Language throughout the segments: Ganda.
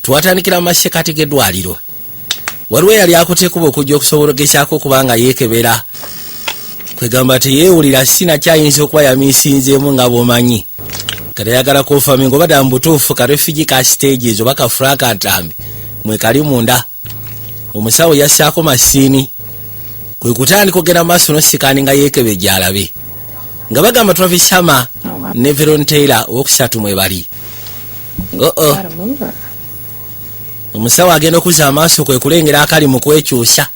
Twatandikira mu masekati g'eddwaliro. Waliwo eyali akuteekuba okujja okusobola ogezaako okuba nga yeekebera, kwegamba teyeewulira sinakyayinza okuba yamisinzeemu nga bw'omanyi. Kati ayagala confirming oba ddala mu butuufu ka refugee ka stages oba ka Frank Ntambi mwekali munda. Omusawo yassaako masiini kwe kutandika okugenda mu maaso n'osikaani nga yeekebejja alabe nga bagamba Travis Hama ne Veron Taylor owokusatu mwe bali. Oo. Gotta move her. Omusawo agenda okuzza amaaso kwe kulengera akali mu kwekyusa,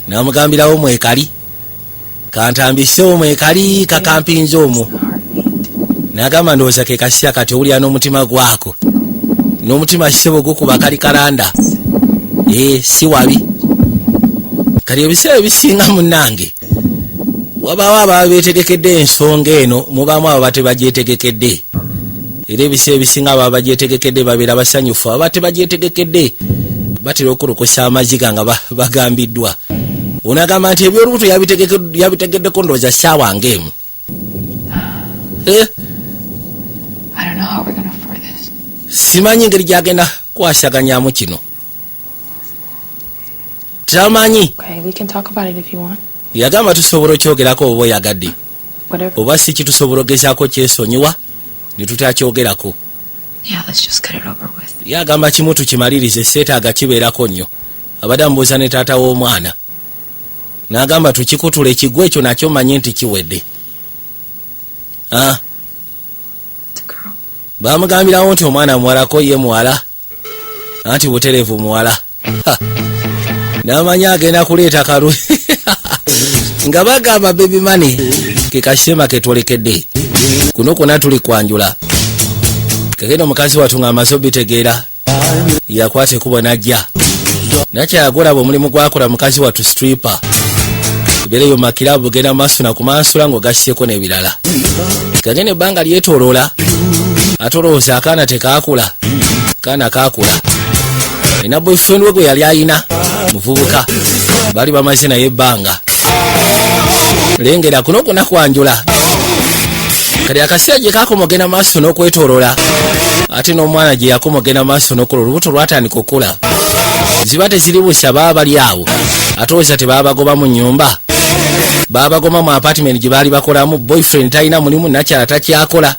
n'amugambirawo mwekali kantambisewo mwekali kakampinza omwo. Heartbeat. N'agamba ndowooza ke kasya kati owulira n'omutima gwako n'omutima ssebo gukuba kali kalanda. Ee, si wabi. Kati ebiseera ebisinga munnange wabaawo ababa beetegekedde ensonga eno, mubaamu abo batebagyetegekedde, era ebiseera ebisinga ababa bagyetegekedde babeera basanyufu, aba tebagyetegekedde batera okulukusa amaziga nga bagambiddwa. Ono agamba nti ebyolubuto yabitegeddeko ndowooza ssaawa ng'emu. Eh, I don't know how we're gonna afford this. Simanyi engeri gyagenda kwashaganyamu kino, tamanyi. Okay, we can talk about it if you want. Yagamba tusobola okyogerako oba oyagadde. Whatever. Oba si kitusobola ogezaako kyesonyiwa ne tutakyogerako. Yeah, let's just get it over with. Ye agamba kimu tukimalirize, seetaaga kibeerako nnyo. Abadde amubuuza ne taata w'omwana n'agamba tukikutula ekigwa ekyo nakyo manye nti kiwedde. Ah, It's a girl. Baamugambirawo nti omwana muwalako, ye muwala anti butereevu muwala. Ha! N'amanya agenda kuleeta kalu nga bagamba baby money ke kasema ketwolekedde kuno kwonna tuli kwanjula. Kagenda omukazi wattu ng'amaze obitegeera yakwata ekubo n'ajja nakyagolaba omulimu gwakola mukazi wattu stripper ebeereyo makirabu genda maaso nakumansula ng'ogasseko n'ebirala. Kagenda ebbanga lyetoloola ate olowooza akaana tekaakula, kaana kaakula. Ina boyfriend we gwe yali ayina muvubuka baali bamaze naye ebbanga. Lengera kuno kwonna kwanjula. Kati akaseera gye kakoma ogenda maaso n'okwetoloola ate n'omwana gye yakoma ogenda maaso n'okola olubuto lwatandika okula ziba teziri busa. Baba bali awo ate olowooza tebabagoba mu nyumba, babagoma mu apartment gye baali bakolamu. Boyfriend talina mulimu, nakyala takyakola.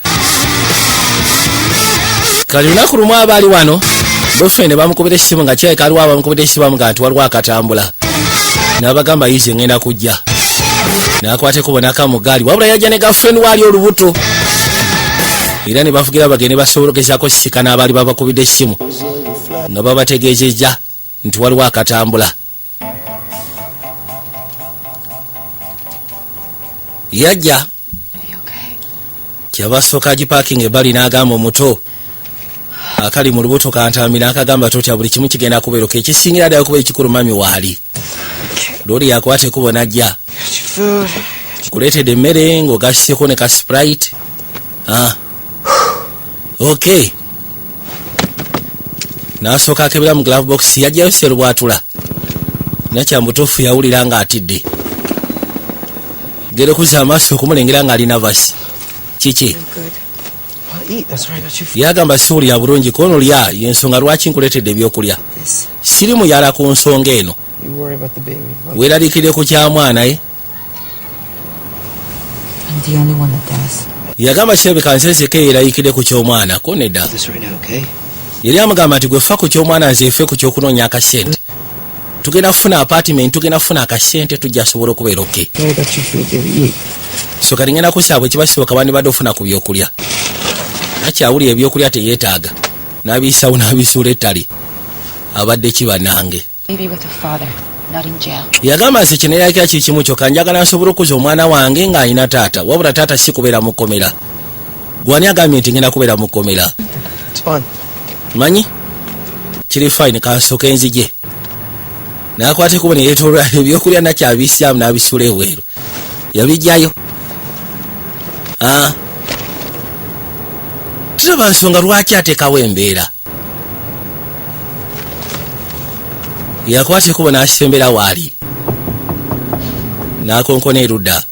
Kati lunaku lumu abaali wano boyfriend bamukubira essimu nga kirabika aliwo abamukubira essimu bamugamba nti waliwo akatambula, n'abagamba yize ngenda kujja, n'akwata ekkubo n'aka mu gaali. Wabula yajja ne girlfriend waali olubuto era ne bavugira bagende basobola ogezaako sisika n'abaali babakubidde essimu nga babategeezezza nti waliwo akatambula. Yajja. Are you okay? Kyava asooka agipaakinga ebbali n'agamba omuto akali mu lubuto kantambi, n'akagamba totya, buli kimu kigenda kubeeroka. Ekisingira ddala kuba ekikulu mami waali. Looli yakwata ekkubo n'ajja. Food. Kuleetedde emmere ng'ogasseko ne ka Sprite. Ah. Ok, n'asooka akebera mu glove box, yajjayo serubwatula nakyambutuufu yawulira ng'atidde gerekuza amaaso okumulengera ng'alina vasi kiki. Good. Well, eat. That's why I got you. Yagamba siwulira bulungi kono lya yensonga lwaki nkuleetedde ebyokulya. This. Siri muyala ku nsonga eno. You worry about the baby. Look, Weeraliikirire ku kya mwana ye. I'm the only one that does. Yagamba kirabika nseseko yeeraliikidde ku ky'omwana ko nedda. This right now, okay? Yali amugamba nti gwe fa ku ky'omwana, nze efe ku ky'okunoonya akasente. Tugenda kufuna apartment, tugenda kufuna akasente, tujja sobola okubeera okay. I got you food, baby. Eat. So kati ngenda kusaba bwe kiba kisoboka bandibadde ofuna ku byokulya. Nakyawulira ebyokulya teyeetaaga n'abiyisawo n'abisuula ettale. Abadde kiba nange. Baby with a father, not in jail. Yagamba nze kineerakira kiri kimu kyokka, njagala nsobole okuza omwana wange ng'alina taata, wabula taata si kubeera mu kkomera. Gwani agambye nti ngenda kubeera mu kkomera? It's fun. Manyi kiri fine, kansooke nzije. Nakwata ekubo neyetolwa ebyokulya nakyabisyamu n'abisuula ebweru yabijjayo. Ah. Tulaba nsonga lwaki ateekawo embeera. Yakwata ekubo n'asembera waali n'akonkona erudda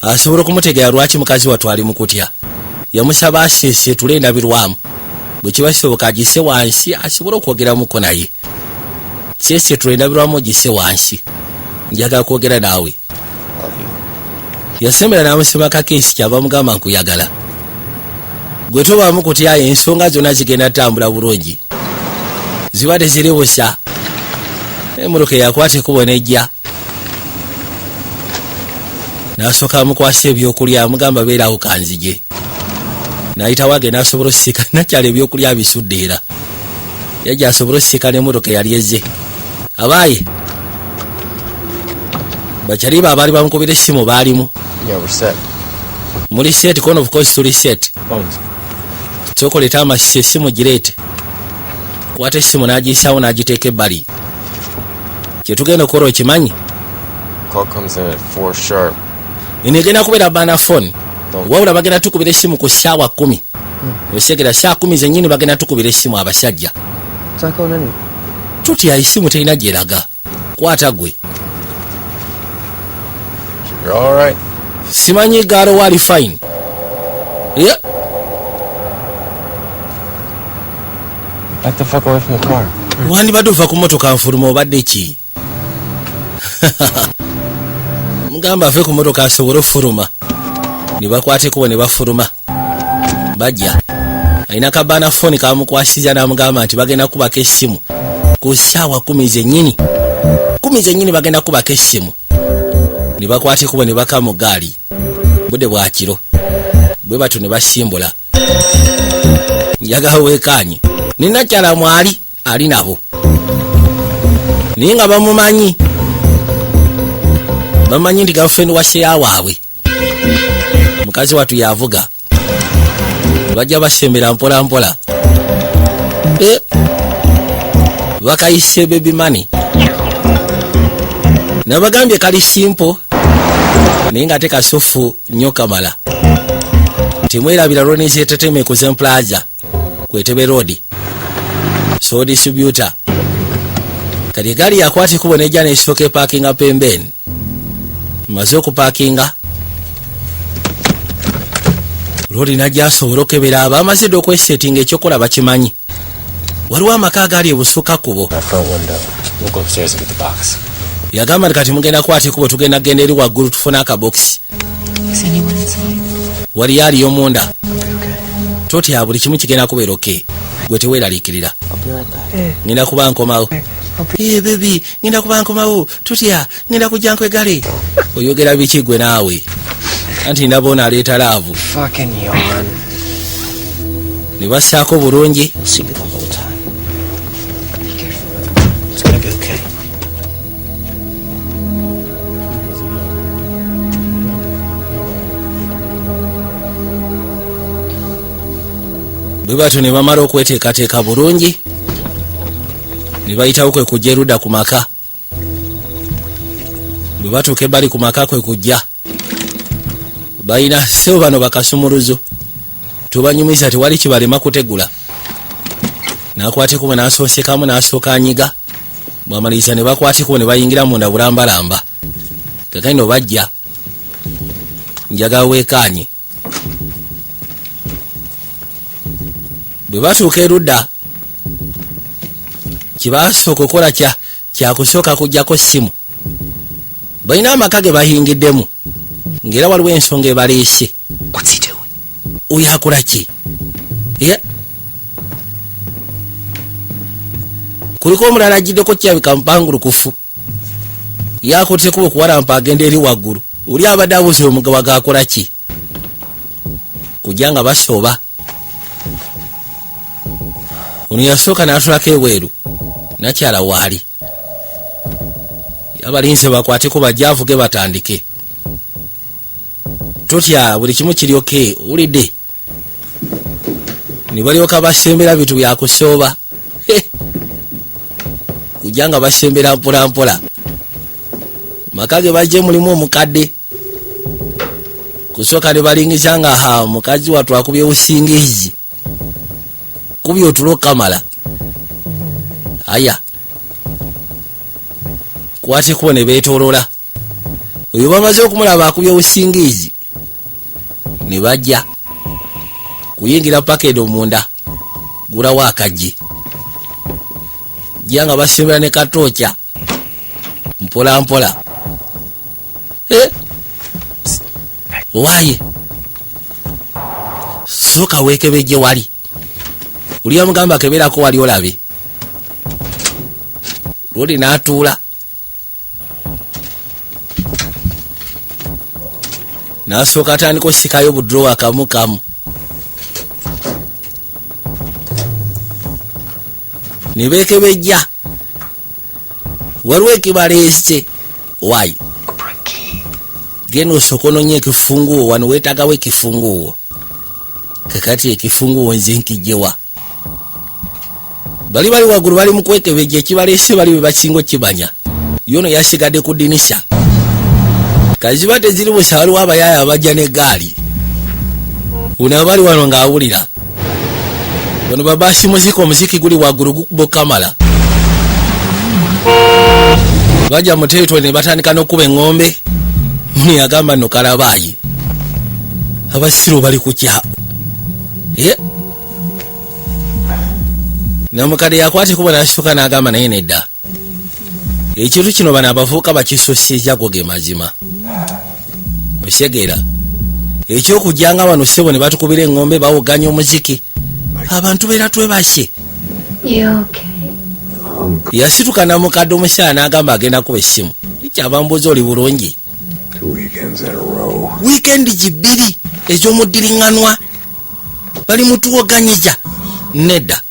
asobola okumutegeera lwaki mukazi wattu ali mu kutya. Yamusaba aseeseetule endabirwamu. Bwe kiba kisoboka agisse wansi asobole okwogeramuko naye. Kyekyetula endabirwamu ogisse wansi, njagala kwogera naawe. Love you. Yasembera n'amusema kakeesi, kyava mugamba nkuyagala. Gwe tobaamu kutyayo, ensonga zonna zigenda tutambula bulungi, ziba teziri busa. Emmotoka yakwata ekkubo nejja, n'asooka amukwasa ebyokulya, amugamba beerawo kanzije. N'ayitawo agenda asobola osisiika nakyala ebyokulya abisudde, era yajja asobole osisiika n'emmotoka eyali ezze. Abaaye bakyaliba abaali bamukubira essimu baalimu. Yeah, we're set. Muli set? Kono of course tuli set. Phones. Sooka amasisi, essimu gireete. Kwata essimu n'agiyisawo n'agiteeka ebbali. Kyetugenda okukola okimanyi? Call comes in at 4 sharp. Eno egenda kubeera burner phone. Don't. Wabula bagenda tukubira essimu ku ssaawa 10. Osegera saa 10 zennyini bagenda tukubira essimu abasajja. It's not going anywhere. Tutya, essimu terina gyeraga, kwata gwe. You're all right. Simanyi gaalo waali fine. Yeah. Back the fuck away from the car. Wandibadde ova ku motoka nfuluma, obadde ki? Mugamba ave ku motoka asobole ofuluma. Ne bakwata ekubo ne bafuluma, bajja. Alina ka burner phone kamukwasiza, n'amugamba nti bagenda kubako essimu ku ssaawa 10 zennyini, 10 zennyini bagenda kubako essimu. Ne bakwata ekubo ne baka mu gaali. Budde bwa kiro bwe batyo ne basimbula. Njagala weekaanye ninakyala mwali ali nabo, naye nga bamumanyi, bamanyi nti girlfriend wa sheya waabwe. Mukazi watu yavuga, bajja basembera mpola mpola. Bakayise baby money, nabagambye kali simple naye nga ate kasufu nnyo kamala. Temwerabira Ronis Entertainment ku Zen Plaza kwetebe Road, so distributor. Kati egaali yakwata ekubo nejja nesooka epaakinga pembeni. Maze okupaakinga, loli najja asobole okebera. Abamaze dde okwesetinga, ekyokola bakimanyi. Waliwo amaka agaali ebusukka kubo. That front window. We'll go upstairs and get the box. Yagamba nti kati mugenda kwata ekubo, tugenda genda eri waggulu tufune akabokisi. Is anyone inside? Waliyo aliyo munda? Totya, buli kimu kigenda kubeera okay, gwe teweeraliikirira. I'll be right back. Ngenda kuba nkomawo. Eh, baby, ngenda kuba nkomawo, tutya, ngenda kujja nkwegale. Oyogera biki gwe naawe? Anti ndaba ono aleeta love. Fucking yawn. Ne bassaako bulungi. You'll see me the whole time. Be careful. It's gonna be okay. Bwe batyo ne bamala okweteekateeka bulungi ne bayitawo kwe kujja erudda ku maka. Bwe batuuka ebbali ku maka kwe kujja balina sebo bano bakasumuluzo, tubanyumiza, tewali kibalema kutegula. N'akwata ekubo n'asoosekamu n'asooka anyiga, bwamaliriza ne bakwata ekubo ne bayingira munda bulambalamba. Kakandi bajja, njagala weekaanye. Bwe batuuka erudda, kibasooka okukola kyakusooka kuggyako ssimu. Balina amaka ge bayingiddemu ng'era waliwo ensonga ebaleese. What's he doing? Oyo akola ki? Ye kuliko omulala agiddeko, kirabika mpangulukufu, yakuttekuba okuwalampa agenda eri waggulu. Oli abadde abuuza omugabo gakola ki, kujja nga basooba. Ono yasooka n'atulako ebweru, nakyala waali abalinze bakwateko bajja avuge batandike. Totya, buli kimu kiryoke owulidde. Ne balyoka basembera bintu byakusooba. Kujja nga basembera mpola mpola. Maka ge bajje mulimu omukadde. Kusooka ne balingiza nga ha mukazi wattu akubye busingizi, kubye otulo kamala. Aya kwate kubo ne beetolola. Oyo bamaze okumulaba akubye obusingizi ne bajja kuyingira paka eno munda. Gulawo akaggi. Jja nga basimbula ne katookya mpola mpola. Eh? Waaye sooka weekebejje wali. Oli yamugamba keberako wali olabe. Lwoli n'atuula n'asooka atandika osikayo budrowa kamu kamu. Ne beekebejja waliwo ekibaleese. Waayi genda osooka onoonye ekifunguwo wano, weetagawo ekifunguwo. Kakati ekifunguwo nze nkijjewa? Bali bali waggulu bali mu kwekebejja ekibaleese, bali bwe basinga okukimanya. Yono yasigadde ku ddinisa. Kaziba teziri busa, waliwo abayaaya abajja n'eggaali. Ono abali wano ng'awulira bano babasi muziki, omuziki guli waggulu gukuba okamala. Bajja mu territory ne batandika n'okkuba eŋŋombe. Ono yagamba nno kalabaayi, abasiru bali kukya. Ye namukadde yakwata ekubo n'asituka n'agamba naye nedda, ekintu kino bano abavubuka bakisussizza. Go ge mazima, osegeera ekyokujjanga wano ssebo ne batukubira eŋŋombe, bawoganya omuziki, abantu beera twebase. You okay? Yasituka namukadde omukyala n'agamba agenda kuba essimu. Kyabambuuza oli bulungi? 2 weekends in a row. Wiikendi gibiri ez'omuddiriŋŋanwa bali mutuwoganyiza. Nedda,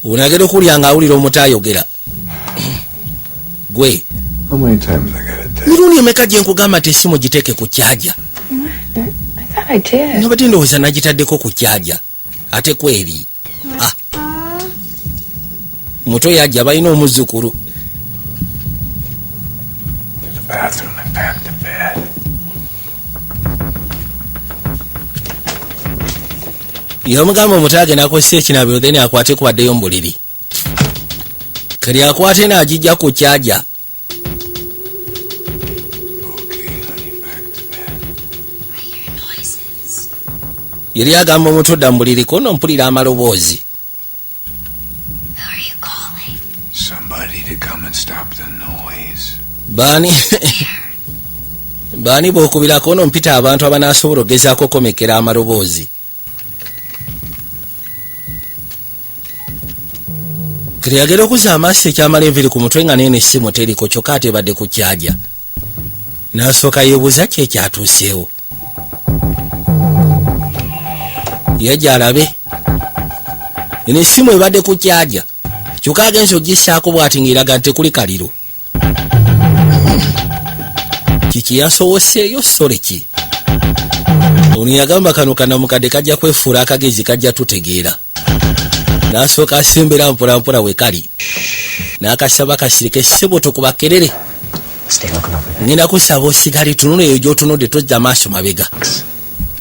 ono agenda okuwulira ng'awulira omuto ayogera gwe. How many times I gotta tell you? Mirundi emeka gye nkugamba nti essimu giteeke ku kyaja? I thought I did. Nabadde ndowooza nagitaddeko ku kyaja ate kweri. Ah. Muto yajja balina omuzzukulu. To the bathroom and back to bed. Yamugamba omuto agenda akozesa ekinabiro, then akwate kubaddeyo mu buliri. Kati akwate n'agijja ku kyaja. Okay, honey, back to bed. I hear noises. Yali agamba omuto dda mu buliri, kono mpulira amaloboozi. Who are you calling? Somebody to come and stop the noise. Baani baani bwokubirako? Ono mpita abantu abanaasobola okugezaako okomekera amaloboozi. Kati yagenda okuzza amaaso ekyamala enviri ku mutwe nga neeno essimu teriko, kyokka ate ebadde ku kyaja. N'asooka yeebuuza ki ekyatuuseewo. Yajja alabe eno essimu ebadde ku kyaja, kyokka agenza ogissaako bw'ati ng'eraga nti tekuli kaliro. Kiki yasowoseeyo sole ki? Ono yagamba kano kanamukadde kajja kwefuula akagezi, kajja tutegeera. N'asooka asembera mpolampola we kali n'akasaba kasirike, ssebo tokuba kerere. Stay looking over there. Ngenda kusaba osigale tunula eyo gy'otunudde, tojja maaso mabega,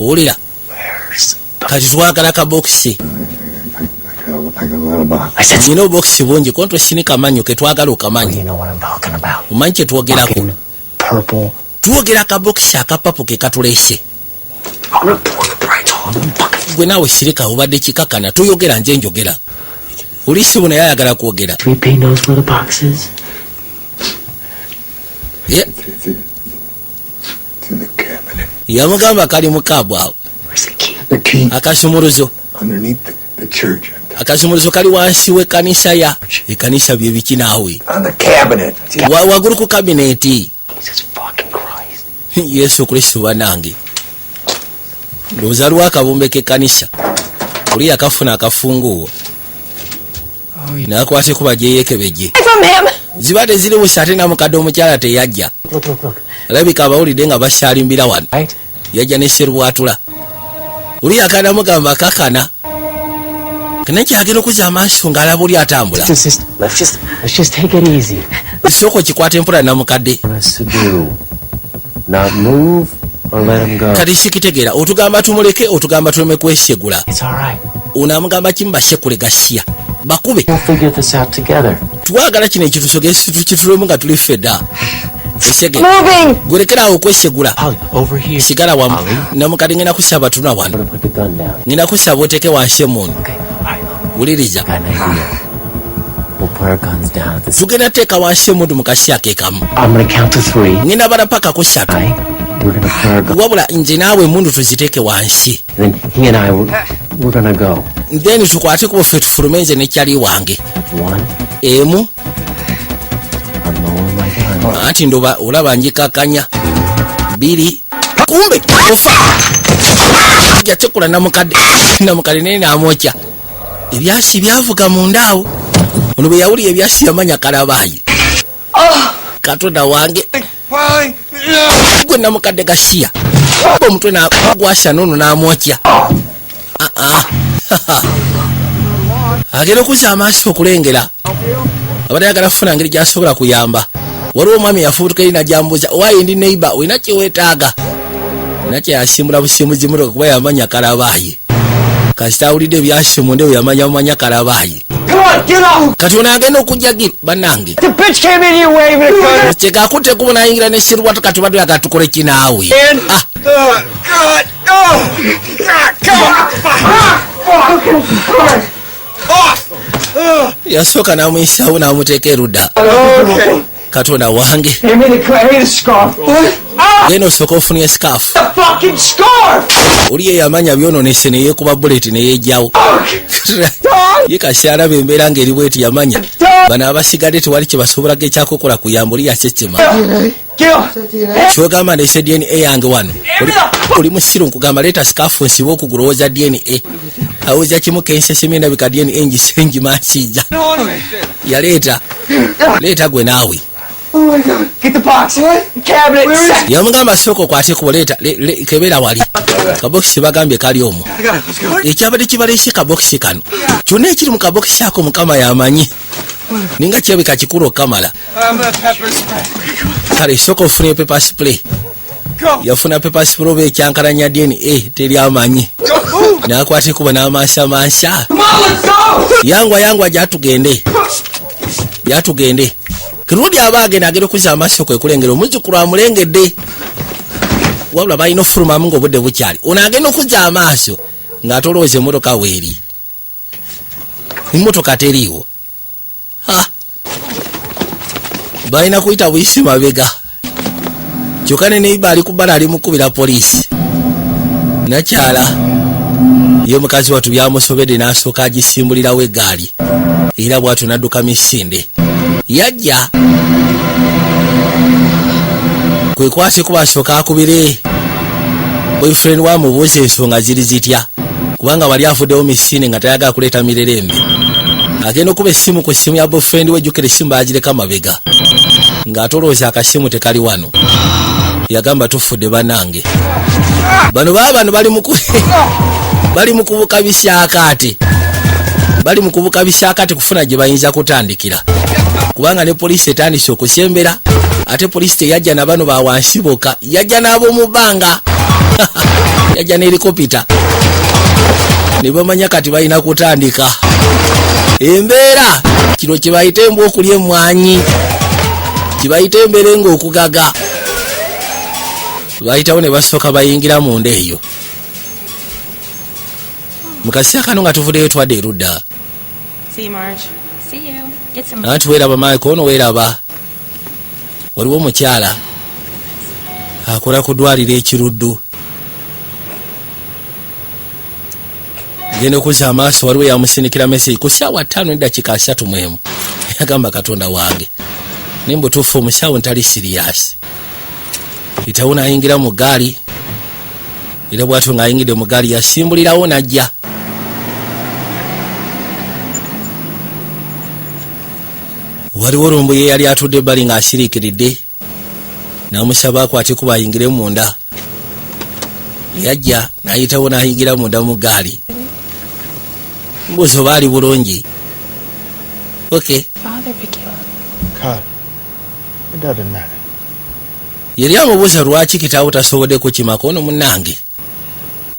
owulira? Where's the... Kati twagala kabokisi. I got a lot of boxes. I said, Nina obokisi bungi, konto sinika mannyo ketwagala okamanyi. You know what I'm talking about. Omanyi kyetwogerako? Fucking purple. Twogera kabokisi akapapo ke katulese. I'm gonna pour the brights on. Fucking Gwe naawe sirika, obadde kikakana toyogera, nze njogera. Olisi naye ayagala kwogera. 3P knows where the box is. It's in the cabinet. Yamugamba kali mu kaabu awo. Where's the key? The key Akasumuluzo. underneath the church. Akasumuluzo kali wansi w'ekkanisa ya ekkanisa bye biki naawe? On the cabinet. Waggulu ku kabineeti. Jesus fucking Christ. Yesu Kristo bannange, ndowooza aliwo akabumbe k'ekkanisa. Oli yakafuna akafunguwo n'akwata ekuba gyeyeekebejje. From him. Ziba teziri busa, ate namukadde omukyala teyajja. Look, look, look. Alabika abawulidde nga bakyalimbira wano. Right? Yajja ne serubwatula. Oli akana mugamba kakana kana kyagenda okuzza amaaso ng'alaba oli atambula. Just, let's just take it easy. Sooka okikwata empola namukadde. What us to do? Not move or let him go? Kati sikitegeera, otugamba tumuleke, otugamba tuleme kwesegula? It's all right. Ono amugamba kimu, basekule gasiya bakube. We'll figure this out together. Twagala kino ekintu tukitulemu nga tuli ffedda. Osege. Moving! Gulekerawo okwesegula. Holly, over here. Sigala wamu. Holly. Namukadde, ngenda kusaba, tuna wano. I'm gonna put the gun down. Ngenda kusaba oteeke wansi emundu. Okay. All right, look. Wuliriza. Got an idea. We'll put our guns down at the Tugenda teeka wansi emundu mu kaseera ke kamu. I'm gonna count to three. Ngenda bala paka ku ssatu. We're gonna put our guns. Wabula nze naawe emundu tuziteeke wansi. And then he and I, we're gonna go. Then tukwate kubo ffe tufulume, nze nekyali wange. One. Emu. I'm lowering my gun. Anti ndoba olaba njikakanya. Bbiri. Kumbe ofa jatekula namukadde, namukadde naye namwokya. Ebyasi byavuga mundaawo. Ono bwe yawulira ebyasi yamanya kalabaayi. Katonda wange! Polly! Gwe namukadde gasiya oba omutwe nagwasa nono namwokya. Ah, ah. Agenda okuzza amaaso okulengera abadde ayagala kufuna ngeri gyasobola kuyamba. Waliwo omwami yafubutuka eri najambuza, "Owaayi, ndi neighbor, olina kyeweetaaga?" Nakye yasimbula busimbuzi motoka kuba yamanya kalabaayi. Kasita awulidde ebyasi munde we yamanya mumanya kalabaayi. Come on, get off! Kati ono agenda okujja giro bannange. The bitch came in here waving a gun. Kyekakutte kubo nayingira ne sirwatu. Kati badde oyagala tukole kinaawe? Ah. God! Oh! God, come on! Fuck! Yasooka n'amuyisaawo n'amuteeka erudda. Okay. Katonda wange! Hand me the, hand me the scarf. What? Ah! Genda osooka ofunye scarf. The fucking scarf! Oli ye yamanya byononese neyeekuba bullet neyejjawo. Dog! Ye kasi alaba embeera ng'eri bweti, yamanya bano abasigadde tewali kye basobolako ekyakukola kuyamba. Oli yakyekema. Gil! Kyogamba ndese DNA yange wano? Oli musiru, nkugamba leeta scarf nsibe okugulowooza DNA. Awuza kimu kensesemi endabika DNA ngise ngimansijja. Yaleeta, leeta gwe naawe. Oh my God. Get the box. What? Cabinet. Yamugamba sooka okwate kubo, leeta kebera wali kabokisi bagambye kali omwo. Ekyabadde kibaleese kabokisi kano kyonna ekiri mu kabokisi ako mukama yamanyi, ninga kirabika kikulu okamala. I'm the pepper spray. Kale sooka ofune pepper spray. Go! Yafuna pepper spray oba ekyankalanya DNA teri amanyi, n'akwata ekubo n'amansamansa. Come on, let's go! Yangwa yangwa, gyatugende byatugende. Kirudi aba agenda, agenda okuzza amaaso kwe kulengera omuzzukulu amulengedde. Wabula balina ofulumamu ng'obudde bukyali. Ono agenda okuzza amaaso ng'atolowooza emmotoka weeri, emmotoka teriiwo. Ha, balina kuyita buyisi mabega. Kyokka ne neighbor ali ku bbala ali mukubira poliisi. Nakyala ye mukazi wattu byamusobedde n'asooka agisimbulirawo eggaali era bw'atyo n'adduka misinde. Yajja kwe kwate kuba asooka akubire boyfriend wamubuuza ensonga ziri zitya, kubanga wali avuddewo misinde nga tayagala kuleeta mirerembe. Agenda okuba essimu ku ssimu ya boyfriend we, jjukira essimu baagireka mabega, ng'atolowooza akasimu tekali wano. Yagamba, "Tufudde bannange." Bano baba bano bali mu kubuka bisyakaate, bali mu kubuka bisyakaate kufuna gye bayinza kutandikira, kubanga ne poliisi etandise okusembera. Ate poliisi teyajja na bano ba wansi bokka, yajja n'ab'omu bbanga, yajja n'helicopter ne bamanya kati balina kutandika embeera. Kino kye bayita embwa okulya emmwanyi, kibayita embeera ng'okugaga. Bayitawo ne basooka bayingira munda eyo. Mu kaseera kano nga tuvuddeyo twadde erudda. See you, Marge. See you. Get some. Anti weeraba Maiko ono, weeraba waliwo omukyala akola ku ddwaliro ekiruddu. Genda okuzza amaaso waliwo yamusindikira message ku ssaawa 5:31. Yagamba, "Katonda wange, naye mbutuufu omusawo ntali serious." Itawo n'ayingira mu gaali era bwatyo ng'ayingidde mu gaali yasimbulirawo n'ajja. Waliwo olumbu ye yali atudde ebbali ng'asiriikiridde, n'amusaba akwate kuba ayingire munda. Yajja n'ayitawo n'ayingira munda mu gaali. Mbuuzi oba ali bulungi. Okay. Father pick you up. Cut. It doesn't matter. Yali amubuuza lwaki kitaawo tasobodde kukimako. Ono munnange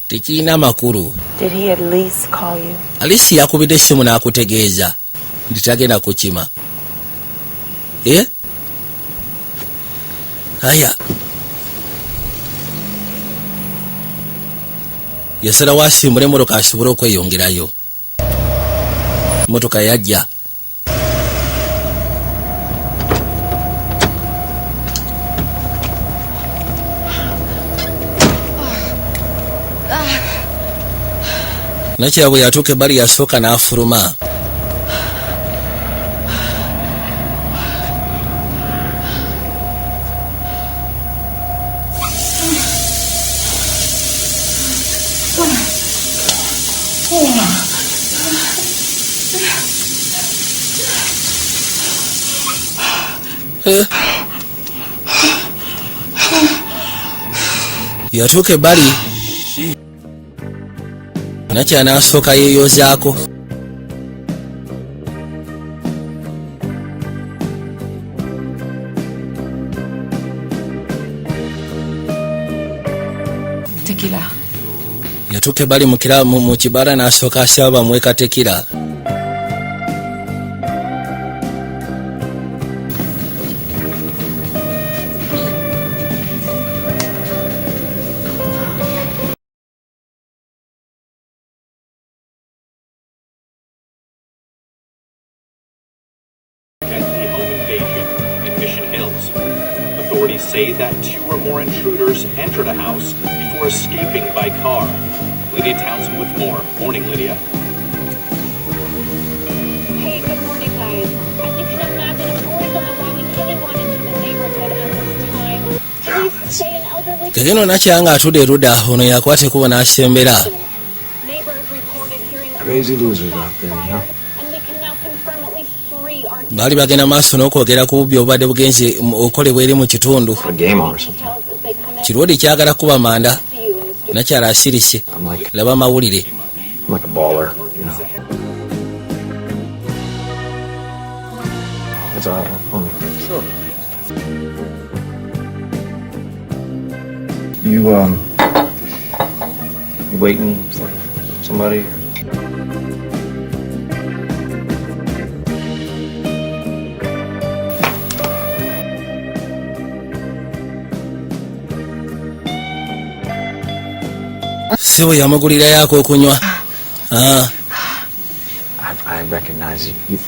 tekirina makulu. Did he at least call you? At least yakubidde essimu n'akutegeeza nti tagenda kukima, eh? Aya, yasalawo asimbula emmotoka asobole okweyongerayo. Motoka yajja. Nakira bwe yatuuka ebbali, yasooka n'afuluma. Eh. Yatuuka ebbali, nakira n'asooka yeeyozaako. Tequila. Yatuuka ebbali mu kibaala n'asooka asaba bamuwe ka tequila. Deadly home invasion in Mission Hills. Authorities say that two or more intruders entered a house before escaping by car. Lydia Townsend with more. Morning, Lydia. Hey, good morning, guys. As you can imagine, authorities aren't allowing anyone into the neighborhood at this time. Police say an elderly Kageno nakyanga nga atudde erudda, ono yakwata ekkubo n'asembera. neighbors reported hearing a Crazy losers out there, you know? and we can now confirm at least three are Baali bagenda maaso n'okwogera ku bubbi obubadde bugenze okolebwa eri mu kitundu. Put a game on or something. details as they come in Kirwodi kyagala kuba manda. to you in the studio. Nakyala asirise. I'm like, Laba amawulire. I'm like a baller, you know. It's all right. Hold on. Sure. You waiting for somebody? Sebo yamugulirayo ak'okunywa. Ah, I recognize you.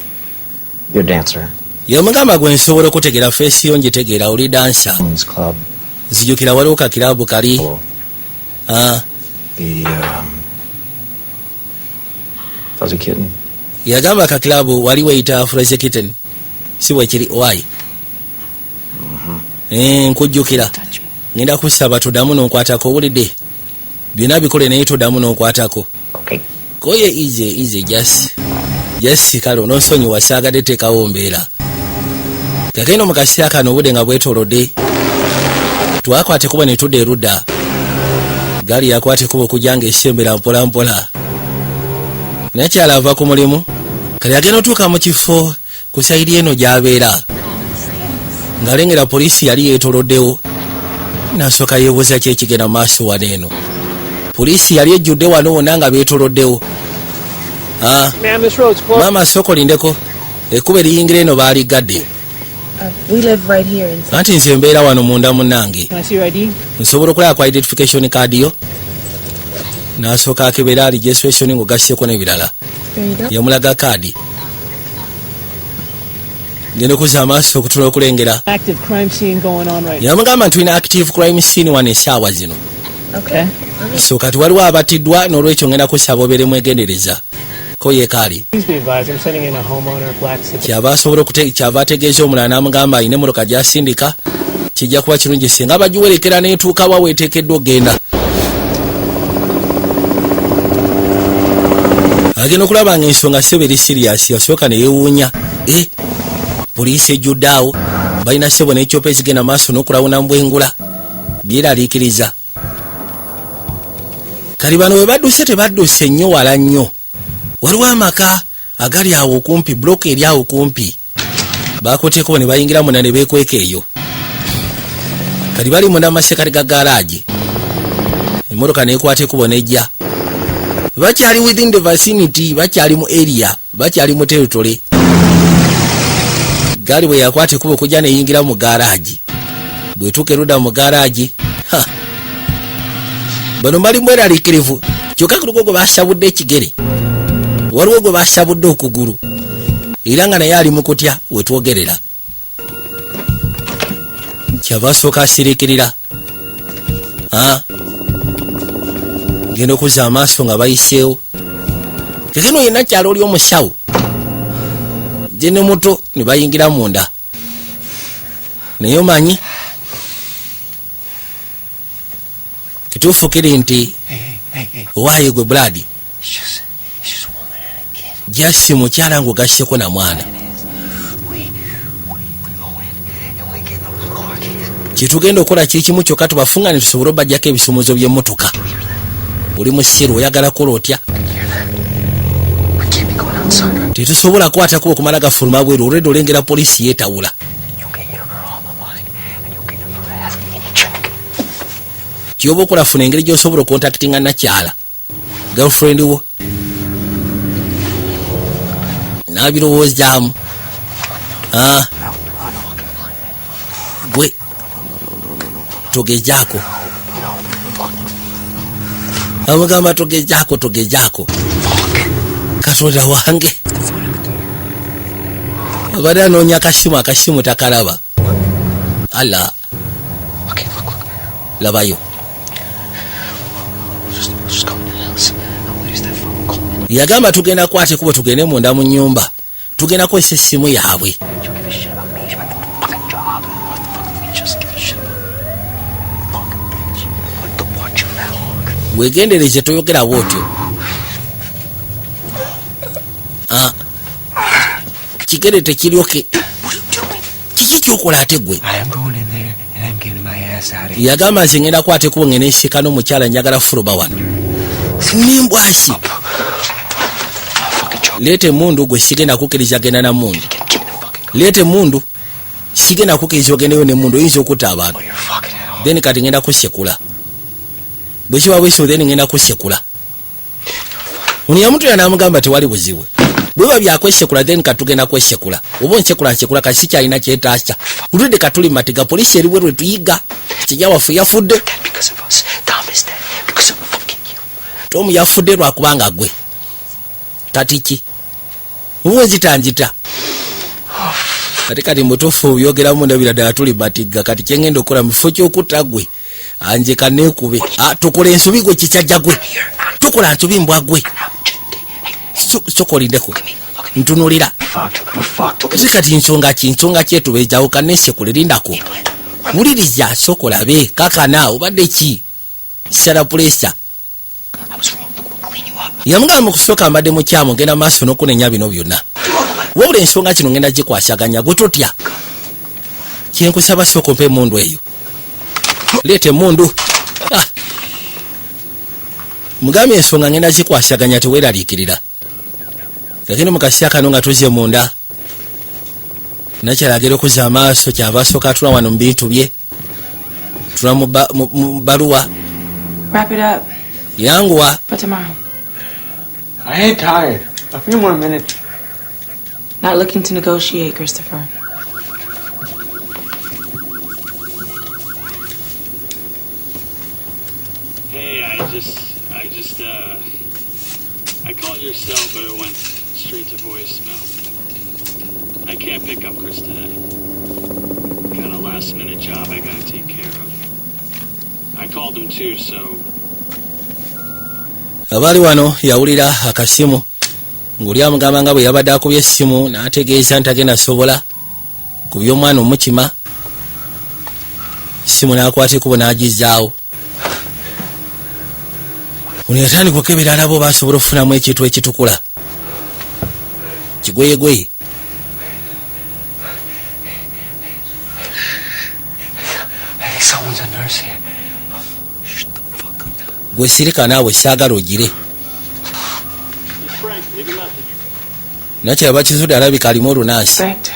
You're a dancer. Yamugamba, gwe nsobola okutegeera face yo, ngitegeera, oli dancer. Women's club. Nzijukira waliwo kakirabu kali. Hello. Ah, The Fuzzy Kitten. Yagamba kakilabu wali weyita Fuzzy Kitten, si bwekiri? Owaayi, nkujjukira. Touch me. Ngenda kusaba toddamu n'onkwatako. Owulidde? Byonna bikole naye toddamu n'onkwatako. Okay. Koye ize ize just kale ononsonyiwa, saagadde teekawo mbeera. Kakeno mu kaseera kano obudde nga bwetolodde, twakwata ekkubo ne tudda erudda. Gaali yakwata ekkubo okujja nga esembera mpola mpola. Nakyala ava ku mulimu, kale agenda otuuka mu kifo ku side eno gy'abeera, ng'alengera poliisi yali yeetoloddewo. Nasooka yeebuuza ki ekigenda mu maaso wano eno. Poliisi yali ejjudde wano wonna nga beetoloddewo. Ah, Ma'am, this road's closed. maama, sooka olindeko, ekkubo eriyingira eno baaligadde. We live right here in. Anti nze mbeera wano munda, munnange. Can I see your ID? Nsobola okulaba ku identification card yo? N'asooka akebera registration ng'ogasseko n'ebirala. There you go. Yamulaga kaadi. Ngenda okuzza amaaso okutula okulengera. Active crime scene going on right Yamugamba nti tulina active crime scene wano essaawa zino. Okay. So kati waliwo abatiddwa, n'olwekyo ngenda kusaba obeere mwegendereza ko yekaali. Please be advised, I'm sending in a homeowner, black sedan. Kyava ategeeza omulala n'amugamba ayina emmotoka gy'asindika, kijja kuba kirungi singa bagiwerekera n'etuuka wa weeteekeddwa okgenda. Agenda okulaba nga ensonga sebo eri serious. Yasooka neyeewuunya, e poliisi ejjudde awo, balina sebo n'ekyopa ekigenda maaso n'okulawuna mu bwengula. Byeraliikiriza. Kali bano bwe badduse, tebadduse nnyo wala nnyo, waliwo amaka agali awo okumpi, block eri awo kumpi. Bakutteko ne bayingira munda ne beekweka eyo. Kali bali munda mu masekati ga garage, emmotoka neekwata ekkubo nejja. Bakyali within the vicinity, bakyali mu area, bakyali mu territory. Gaali bwe yakwata ekkubo okujja neyingira mu garage, Bwetuuka erudda mu garagi, ha, bano bali mweraliikirivu. Kyokka kuliko gwe basabudde ekigere, waliwo gwe basabudde okugulu, era nga naye ali mu kutya. Wetwogerera kyava asooka asiriikirira. Ah. Genda okuzza amaaso nga bayiseewo. Kekeno yenna kyalo oli omusawo gye ne muto ne bayingira munda, naye omanyi kituufu kiri nti owaaye gwe Brad, just mukyala ng'ogasseko na mwana. Kyetugenda okukola kiri kimu kyokka, tubafunga ne tusobole obajjako ebisumuzo by'emmotoka. Oli musiru, oyagala kola otya? Tetusobola kukwatako okumala gafuluma bweru. Olwedde olengera poliisi yeetawula. Kyoba okola, funa engeri gy'osobola ocontactinga nakyala girlfriend wo. N'abirowoozaamu. Ah. Gwe togezaako, amugamba togezaako, togezaako. Katonda wange, abadde anoonya akasimu, akasimu takalaba. Ala, labayo. Yagamba tugenda kwata ekubo tugende munda mu nyumba, tugenda kukozesa essimu yaabwe. Wegendereze, toyogera bwotyo. Ah. Kigere tekiryoke. Kiki kyokola ate gwe? Yagamba nze ngenda kwata ekubo ngende nsika n'omukyala, njagala fuluba wano nimbwasi. Leeta emundu gwe, sigenda kukkiriza genda na mundu. Leeta emundu, sigenda kukkiriza ogendeyo nemundu, oyinza okutta abantu. Then kati ngenda kusekula bwe kiba bwekyo, then ngenda kusekula. Ono yamutula n'amugamba tewali buzibu, bweba byakwesekula, then katugenda kwesekula oba onsekula nsekula. Kati sikyalina kyetaasa, olwedde katuli matiga, poliisi eri bwerwe tuyiga. Kijja waffe yafudde, Tomu yafudde lwakubanga gwe. Kati ki oba nzita? Ate kati mutuufu byogeramu, ndabira ddala tuli batigga. Kati kyengenda okukola mu kifo ky'okutta gwe, anje kaneekube. Ah, tukola ensobi gwe, kikyajja gwe, tukola nsobi mbwa gwe. Soka olindeko, ntunulira ate kati nsonga ki, nsonga ki etubeezawo? Kanesekule, lindako, wuliriza, soka olabe kakana obadde ki sala pressure. Yamugamba mu kusooka mbadde mukyamu, ngenda maaso n'okunenya bino byonna, wabula ensonga kino ngenda gikwasaganya. Gwe totya, kyenkusaba sooka ompa emundu eyo, leeta emundu. Ah. Mugambye ensonga ngenda zikwasaganya, teweeraliikirira. Kakino mu kaseera kano nga tuzze munda, nakyala agera okuzza amaaso, kyava asooka atula wano mu bintu bye, tula mu baluwa. Wrap it up Yanguwa. for tomorrow. I ain't tired. A few more minutes. Not looking to negotiate, Christopher. Hey, I called your cell, but it went straight to voicemail. I can't pick up Chris today. Got a last minute job I gotta take care of. I called him too, so Abaali wano yawulira akasimu ng'oli amugamba nga bwe yabadde akubye essimu n'ategeeza nti agenda sobola ku by'omwana omukima. Simu n'akwata ekubo n'agizaawo. Ono yatandika okebera alaba oba asobola okufunamu ekintu ekitukula kigweyegweye. I think someone's a nurse here. Gwe sirika naawe, saagala ogire. It's Frank. Leave a message. Nakyala bakizudde alabika alimu olunaasi. Respect.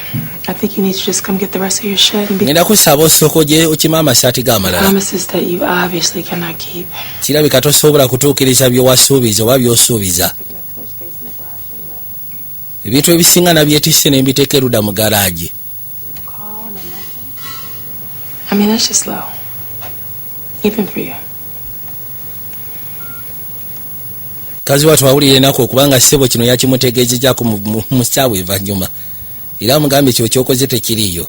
I think you need to just come get the rest of your shit and be Ngenda kusaba osooka ogye okima amasaati g'amalala. promises that you obviously cannot keep. Kirabika tosobola kutuukiriza byowasuubiza oba by'osuubiza. Ebintu ebisinga nabyetisse ne mbiteeka erudda mu garagi. I mean, that's just low. Even for you. Kazi watu awulira enaku okubanga ssebo kino yakimutegeezezzaako mu ssaawa evannyuma, era amugambye kyo kyokoze tekiriiyo.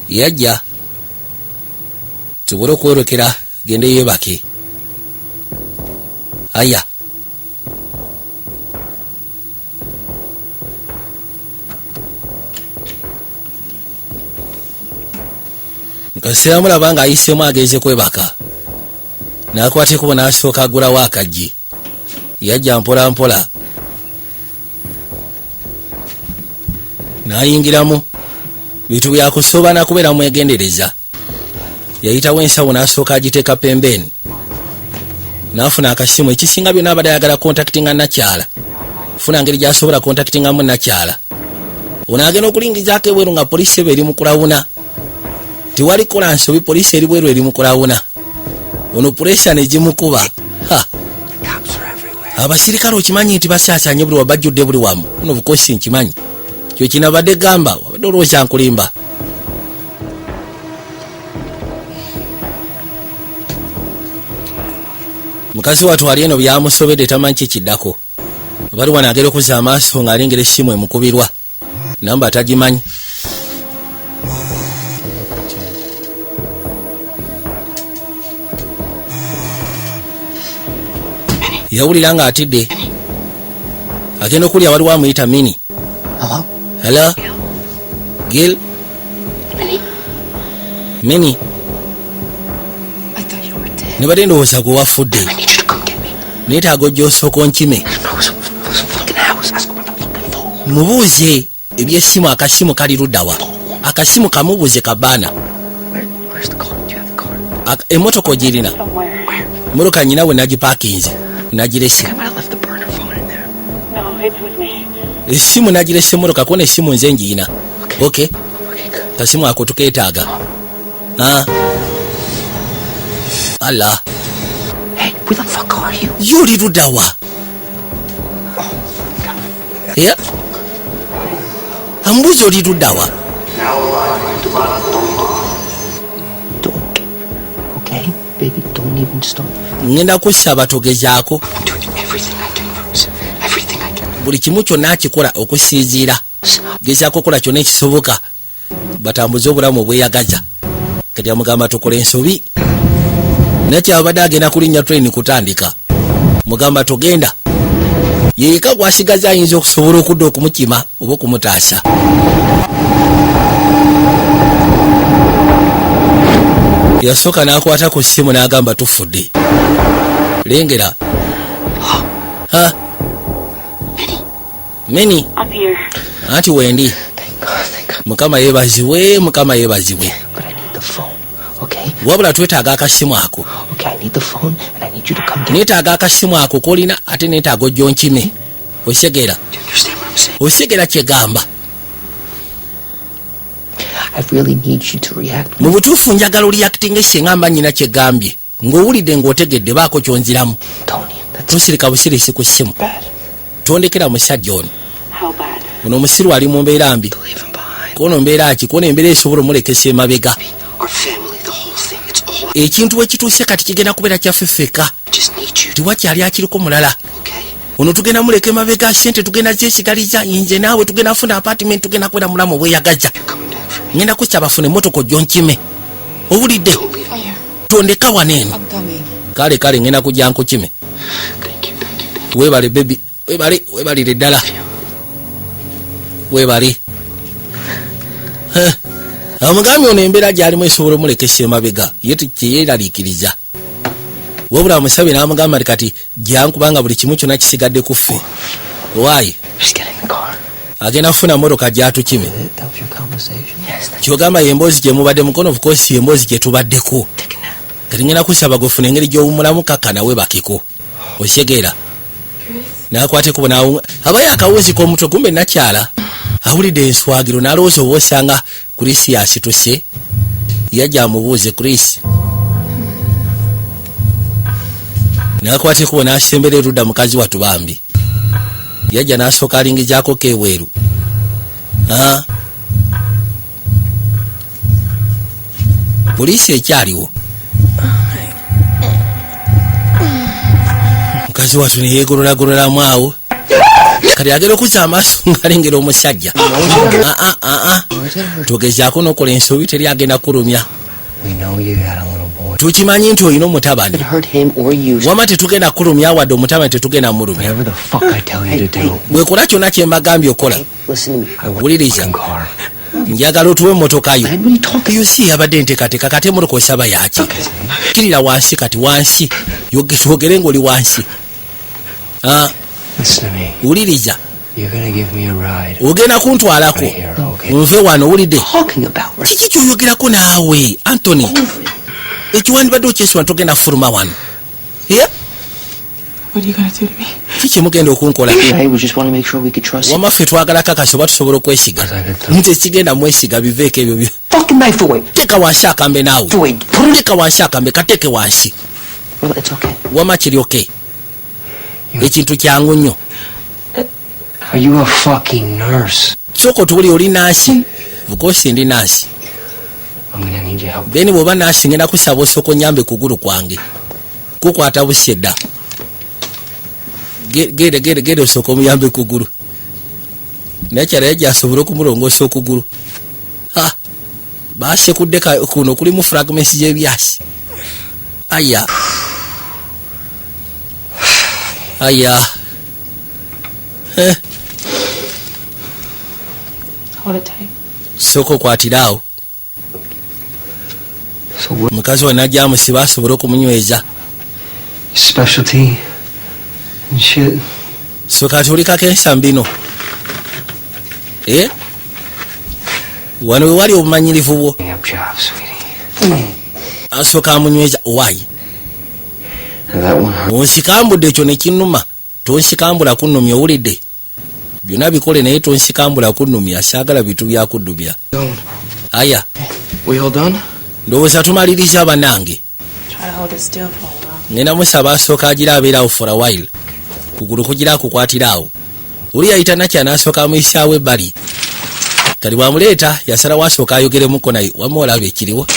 Yajja tusobole okwolekera gende yeebake. Aya, mukaseera mulaba ng'ayiseemu agenze kwebaka, n'akwata ekkubo n'asooka agulawo akaggi. Yajja mpola mpola n'ayingiramu. Bintu byakusooba nakubeera mwegendereza. Yayitawo ensawo n'asooka agiteeka pembeeni, n'afuna akasimu. Ekisinga byonna abadde ayagala contactinga nakyala, funa ngeri gy'asobola contactingamu nakyala. Ono agenda okulingizaako ebweru nga poliisi eba eri mu kulawuna. Tewali kola nsobi, poliisi eri bweru eri mu kulawuna. Ono pressure negimukuba. Abasirikale okimanyi nti basaasanye buli wabajjudde buli wamu. Ono bukosi nkimanyi kyo kinabadde gamba, wabadde olowooza nkulimba. Mukazi wattu ali eno byamusobedde, tamanyi ki kiddako. Bali wano agenda okuzza amaaso ng'alengera essimu emukubirwa, namba tagimanyi. Yawulira ng'atidde, agenda okulya waliwo amuyita Mini. Hello? Gil? Mini? Nibadde ndowooza gwe wafudde. Neetaaga ojja osooka onkime. Mubuuze eby'essimu, akasimu kali ludda wa? Akasimu kamubuuze kabaana. Emmotoka ogirina? Emmotoka nyina we nagipaakinze, nagirese. Essimu nagirese emmotoka, kona essimu nze ngiyina. Okay. Kasimu ako tukeetaaga. Allah. Ye oli ludda wa? Yeah. Amubuuza oli ludda wa? Okay, baby, don't even start. Ngenda kusaba togezaako. Buli kimu kyonna akikola okusinziira. Gezaako okukola kyonna ekisoboka batambuze obulamu obweyagaza. Kati amugamba tukola ensobi. Nakyabadde agenda kulinnya train kutandika. Mugamba togenda. Yeyeka gwasigaza ayinza okusobola okudda okumukima oba okumutaasa. Yasooka n'akwata ku ssimu n'agamba tufudde. Lengera. Ha. Mini. Anti wendi. Mukama yeebazibwe, Mukama yeebazibwe. Wabula twetaaga akasimu ako. Neetaaga akasimu ako k'olina, ate neetaaga ojja onkime. Osegeera. Osegeera kyegamba. Mu butuufu njagala oreactinga singa mba nnyina kyegambye. Ng'owulidde ng'otegedde baako kyonziramu. Tosirika busirisi ku ssimu. Tondekera musajja ono. Ono omusiru ali mu mbeera mbi. Kono mbeera ki? Kono embeera esobola omulekesa emabega. Ekintu wekituuse kati kigenda kubeera kyaffe ffekka. Tewakyali akiriko mulala. Ono tugenda muleka emabega, ssente tugenda zesigaliza, nze naawe tugenda funa apartment, tugenda kubeera mulamu obweyagaza. Ngenda kusaba funa emmotoka ojjo nkime. Owulidde? Tondeka wano eno. Kale kale ngenda kujja nkukime. Weebale baby, weebale, weebalire ddala. Weebale. Amugambye ono embeera gy'alimu esobola omulekesa emabega, ye teyeeraliikiriza. Wabula amusabye n'amugamba nti kati jangu kubanga buli kimu kyonna kisigadde ku ffe. Waayi? Agenda kufuna mmotoka gy'atukime. Ky'ogamba y'emboozi gye mubadde mukono, of course y'emboozi gye tubaddeko. Kati ngenda kusaba gwefuna engeri gy'owummulamu kakka nawe bakiko. Osegeera. N'akwata ekkubo n'awunga. Abayo akawuzi k'omutwe kumbe nakyala. Awulidde enswagiro n'alowooza oba osanga Chris asituse. Yajja amubuuze Chris. N'akwata ekkubo n'asembera erudda mukazi wattu bambi. Yajja n'asooka alingizaako k'ebweru. Poliisi ekyaliwo. Mukazi wattu neyegololagololamu awo. Kati agenda okuzza amaaso ng'alengera omusajja. Ah, ah, ah, ah. Togezaako n'okola ensobi, teri agenda kulumya. We know you got a little boy. Tukimanyi nti olina omutabani. Hurt him or you. Wama tetugenda kulumya wadde omutabani, tetugenda mulumya. Whatever the fuck I tell you to do. Bwekola kyonna kye mbagambye okola. Listen to me. Wuliriza, njagala otuwe emmotoka yo. Eyo si yabadde enteekateeka. Kati emmotoka osaba yaki? Kirira wansi kati, wansi. Twogere ng'oli wansi. Ah, Listen to me. wuliriza. You're gonna give me a ride. Ogenda kuntwalako Right here, okay? nve wano, owulidde? Talking about right. Kiki kyoyogerako naawe, Antony? Ekyo wandibadde okyesiwa, togenda fuluma wano. Yeah? What are you gonna do to me? Kiki mugenda okunkola? Right? We just want to make sure we could trust you. Wama ffe twagala kakasi oba tusobola okwesiga. Nti kigenda mwesiga, biveeko ebyo Fucking knife away. Teeka wansi akambe naawe, teeka wansi akambe, kateeke wansi. Well, it's okay. Wama kiri okay, ekintu kyangu nnyo. Are you a fucking nurse? Sooka otuwuli, oli naasi? Of course ndi naasi. I'm gonna need your help. Then bw'oba naasi, ngenda kusaba osooka onyambe kugulu kwange kukwata busi edda. Genda, genda, genda osooka omuyambe kugulu. Nakyala yajja asobole okumulongoosa okugulu. Ha, basekudde kuno kulimu fragments y'ebyasi. Aya aya. Eh, Hold it tight. Sooka okwatire awo. So what? Mukazi we najja amusiba asobole okumunyweza. Specialty and shit. So kati oli kakensa mbino. Eh? Wano we wali obumanyirivu bwo. Up job, sweetie. Asooka amunyweza wayi. Now that one hurt. Onsikambudde, ekyo ne kinnuma. Tonsikambula kunnumya, owulidde? Byonna bikole naye tonsikambula kunnumya, saagala bitu byakuddumya. Aya. We all done? Ndowooza tumaliriza, bannange. Try to hold it still for a while. Ngenda musaba asooka agira abeerawo for a while, kugulu kugira akukwatira awo. Oli yayita nakya n'asooka amuyisaawo ebbali. Kati bwamuleeta yasalawo asooka ayogeremuko naye. Wamma olaba ekiriwo,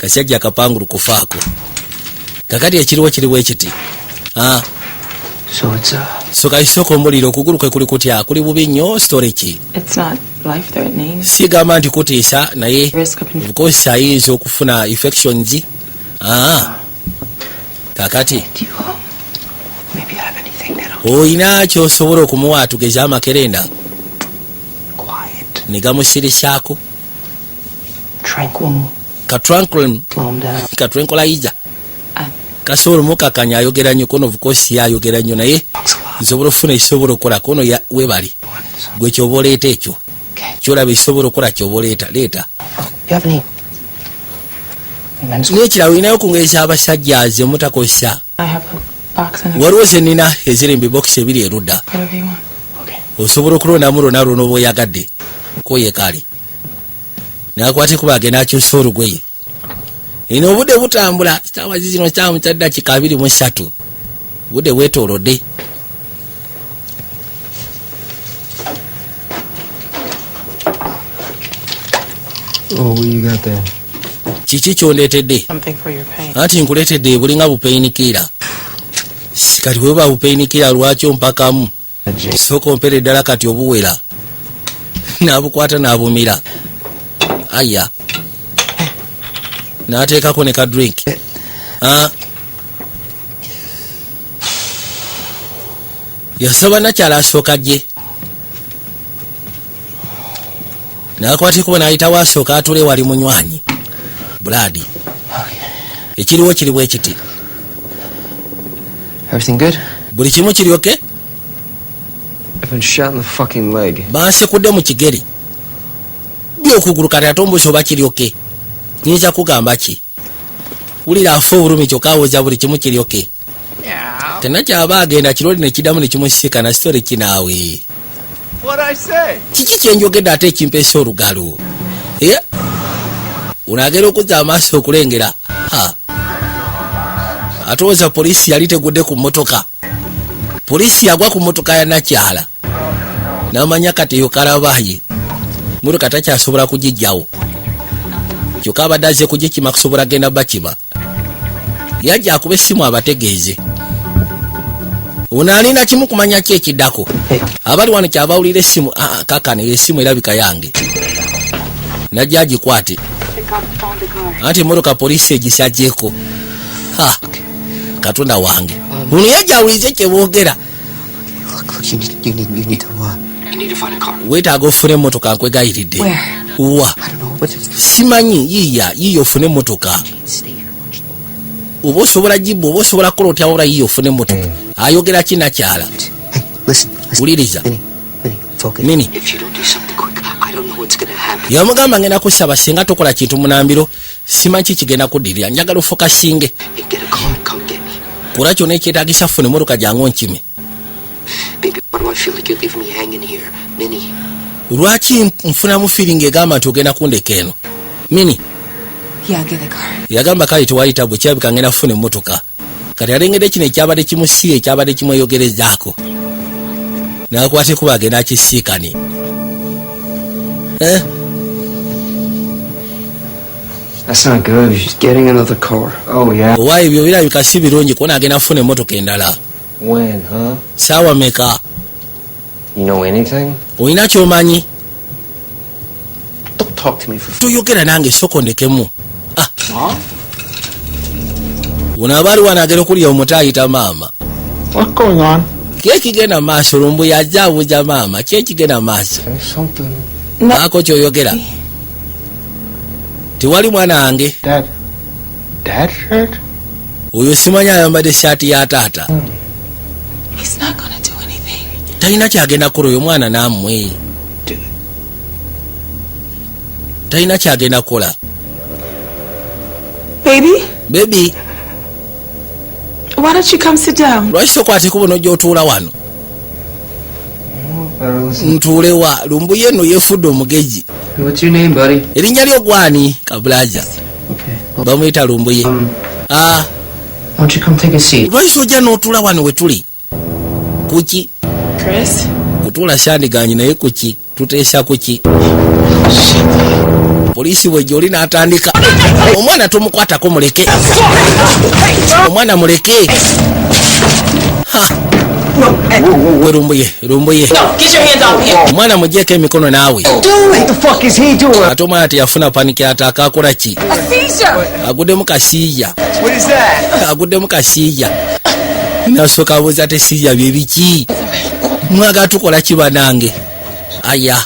kasajja akapangulu kufaako. Kakati ekiriwo kiriwo ekiti. Ah, So it's so kati sooka omuliro, okugulu kwe kuli kutya? Kuli bubi nnyo? Story ki? It's not life threatening. Sigamba nti kutiisa, naye Risk of of course ayinza okufuna infections. Ah. Kakati Do you maybe have anything that'll olina kyosobola okumuwa, tugeze amakerenda quiet, ne gamusirisaako? tranquil, Ka tranquil, slow him down? Ka tranquilizer kasobola omukakanya. Ayogera nnyo kono, of course ye ayogera nnyo, naye nsobola okufuna ekisobola okukola kono webali gwe kyoba oleeta ekyo kyolaba ekisobola okukola, kyoba oleeta, leeta. You have any men's N'ekirala, olinayo ku ngeri z'abasajja ze mutakozesa? I have a box and a Waliwo zenina eziri mu bibokisi ebiri erudda. Whatever you want. Osobola okulondamu lwonna lwona oba oyagadde. Koye kale nakwate kuba agenda akyusa olugoye. Eno obudde butambula, saawa zizino saawa mukya ddakika 23, budde bwetoolodde. Oh, what you got there? Kiki kyondeetedde? Something for your pain. Anti nkuleetedde bulinga bu painkiller. Kati bweba bu painkiller, lwaki ompakamu? Sooka ompera eddala. Kati obuwera n'abukwata n'abumira, aya, n'ateekako ne ka drink. Ah. Yasaba nakyala asooka gye n'akwata ekubo n'ayitawo, asooka atule wali munywanyi Brad. Ekiriwo kiri bwe kiti. Everything good? Buli kimu kiryoke? I've been shot in the fucking leg. Bansekudde mu kigere byokugulu, kati ate ombuzi oba kiryoke, nyinza kugamba ki? Wulira afa obulumi, kyokka awoza buli kimu kiryoke. Tenakyaba agenda kiroli nekiddamu nekimusisikana. Sitore kinaawe. What'd I say? Kiki kyenjogedde ate ekimpeesa olugalo? Eh? Ono agenda okuzza amaaso okulengera. Ha, atowooza poliisi yali tegudde ku mmotoka. Poliisi yagwa ku mmotoka ya nakyala, n'amanya kati eyo kalabaye, motoka takyasobola kugijjawo. Kyokka abadde azze kugikima kusobola genda bakima. Yajja akuba essimu abategeeze. Ono alina kimu kumanya ki ekiddako. Abali wano kyabawulira essimu. Aa, kakano eyo essimu erabika yange. Najja agikwate. The cops found the car. Anti emmotoka poliisi egisajjeko. Ha, Katonda wange! Ono yajja awulize kyeboogera. Look, look, you need to find a car. Weetaaga ofune emmotoka, nkwegayiridde. Where? Wa? I don't know, but Simanyi. Yiiya, yiiya ofune emmotoka. stay here. Watch the Oba osobola gibba, oba osobola kukola otya, wabula yiiya ofune emmotoka. Ayogera kinakyala. Hey, listen, listen. Wuliriza. Minnie, Minnie, focus. Minnie. If you don't do something quick, I don't know what's gonna happen. Yamugamba, ngenda kusaba, singa tokola kintu munambiro, simanyi ki kigenda kuddirira. Njagala ofokasinge. And get a car and come get me. Kola kyonna ekyetagisa, funa emmotoka, jangu onkime. Baby, why do I feel like you're leaving me hanging here? Minnie. Lwaki nfunamu feeling egamba nti ogenda kundeka eno, Minnie? Yeah, get the car. Yagamba kale tewayita bwe kirabika ngenda kufuna emmotoka. Kati alengedde kino ekyabadde kimusiiya, ekyabadde kimweyogerezaako, nakwate kuba agenda akisiikane. Eh? That's not good. She's getting another car. Oh, yeah. Owa ebyo birabika si birungi kubona agenda kufuna emmotoka endala. When, huh? Saawa meka? You know anything? Olina kyomanyi? Don't talk to me for Toyogera nange, sokondekemu. Ah. Mom? Ono aba ali wano agenda okulya omuto ayita maama. What's going on? Ki ekigenda maaso? Lumbu yajja abuuza maama ki ekigenda maaso. Say something. Baako kyoyogera. Tewali mwana wange. That dad shirt? Oyo simanyi ayambadde esaati ya taata. He's not gonna do anything. Talina kyagenda kukola oyo mwana nammwe, talina kyagenda kukola. Baby, Baby. why don't you come sit down? Lwaki tokwata ekubo nojja otuula wano? Better listen. Ntuulewa? Lumbuye eno yeefudde omugezi. What's your name, buddy? Erinnya lyo gwani, kabulaja? Okay. Bamuyita Lumbuye. Ah, Why don't you come take a seat? Lwaki tojja n'otuula wano we tuli? Kuki? Chris? Kutuula syandiganyi, naye kuki? Tuteesa kuki? Poliisi bwejja oli n'atandika, omwana tomukwatako, muleke omwana, muleke. Ha! Gwe Lumbuye, Lumbuye. Get your hands off him. Omwana mugyeko emikono naawe. What the fuck is he doing? Ate omwana teyafuna panic attack, akola ki? A seizure! Aguddemu kasiija. What is that? Aguddemu kasiija. Nasooka abuuza te siija bye biki? Mwagala tukola ki banange? Aya.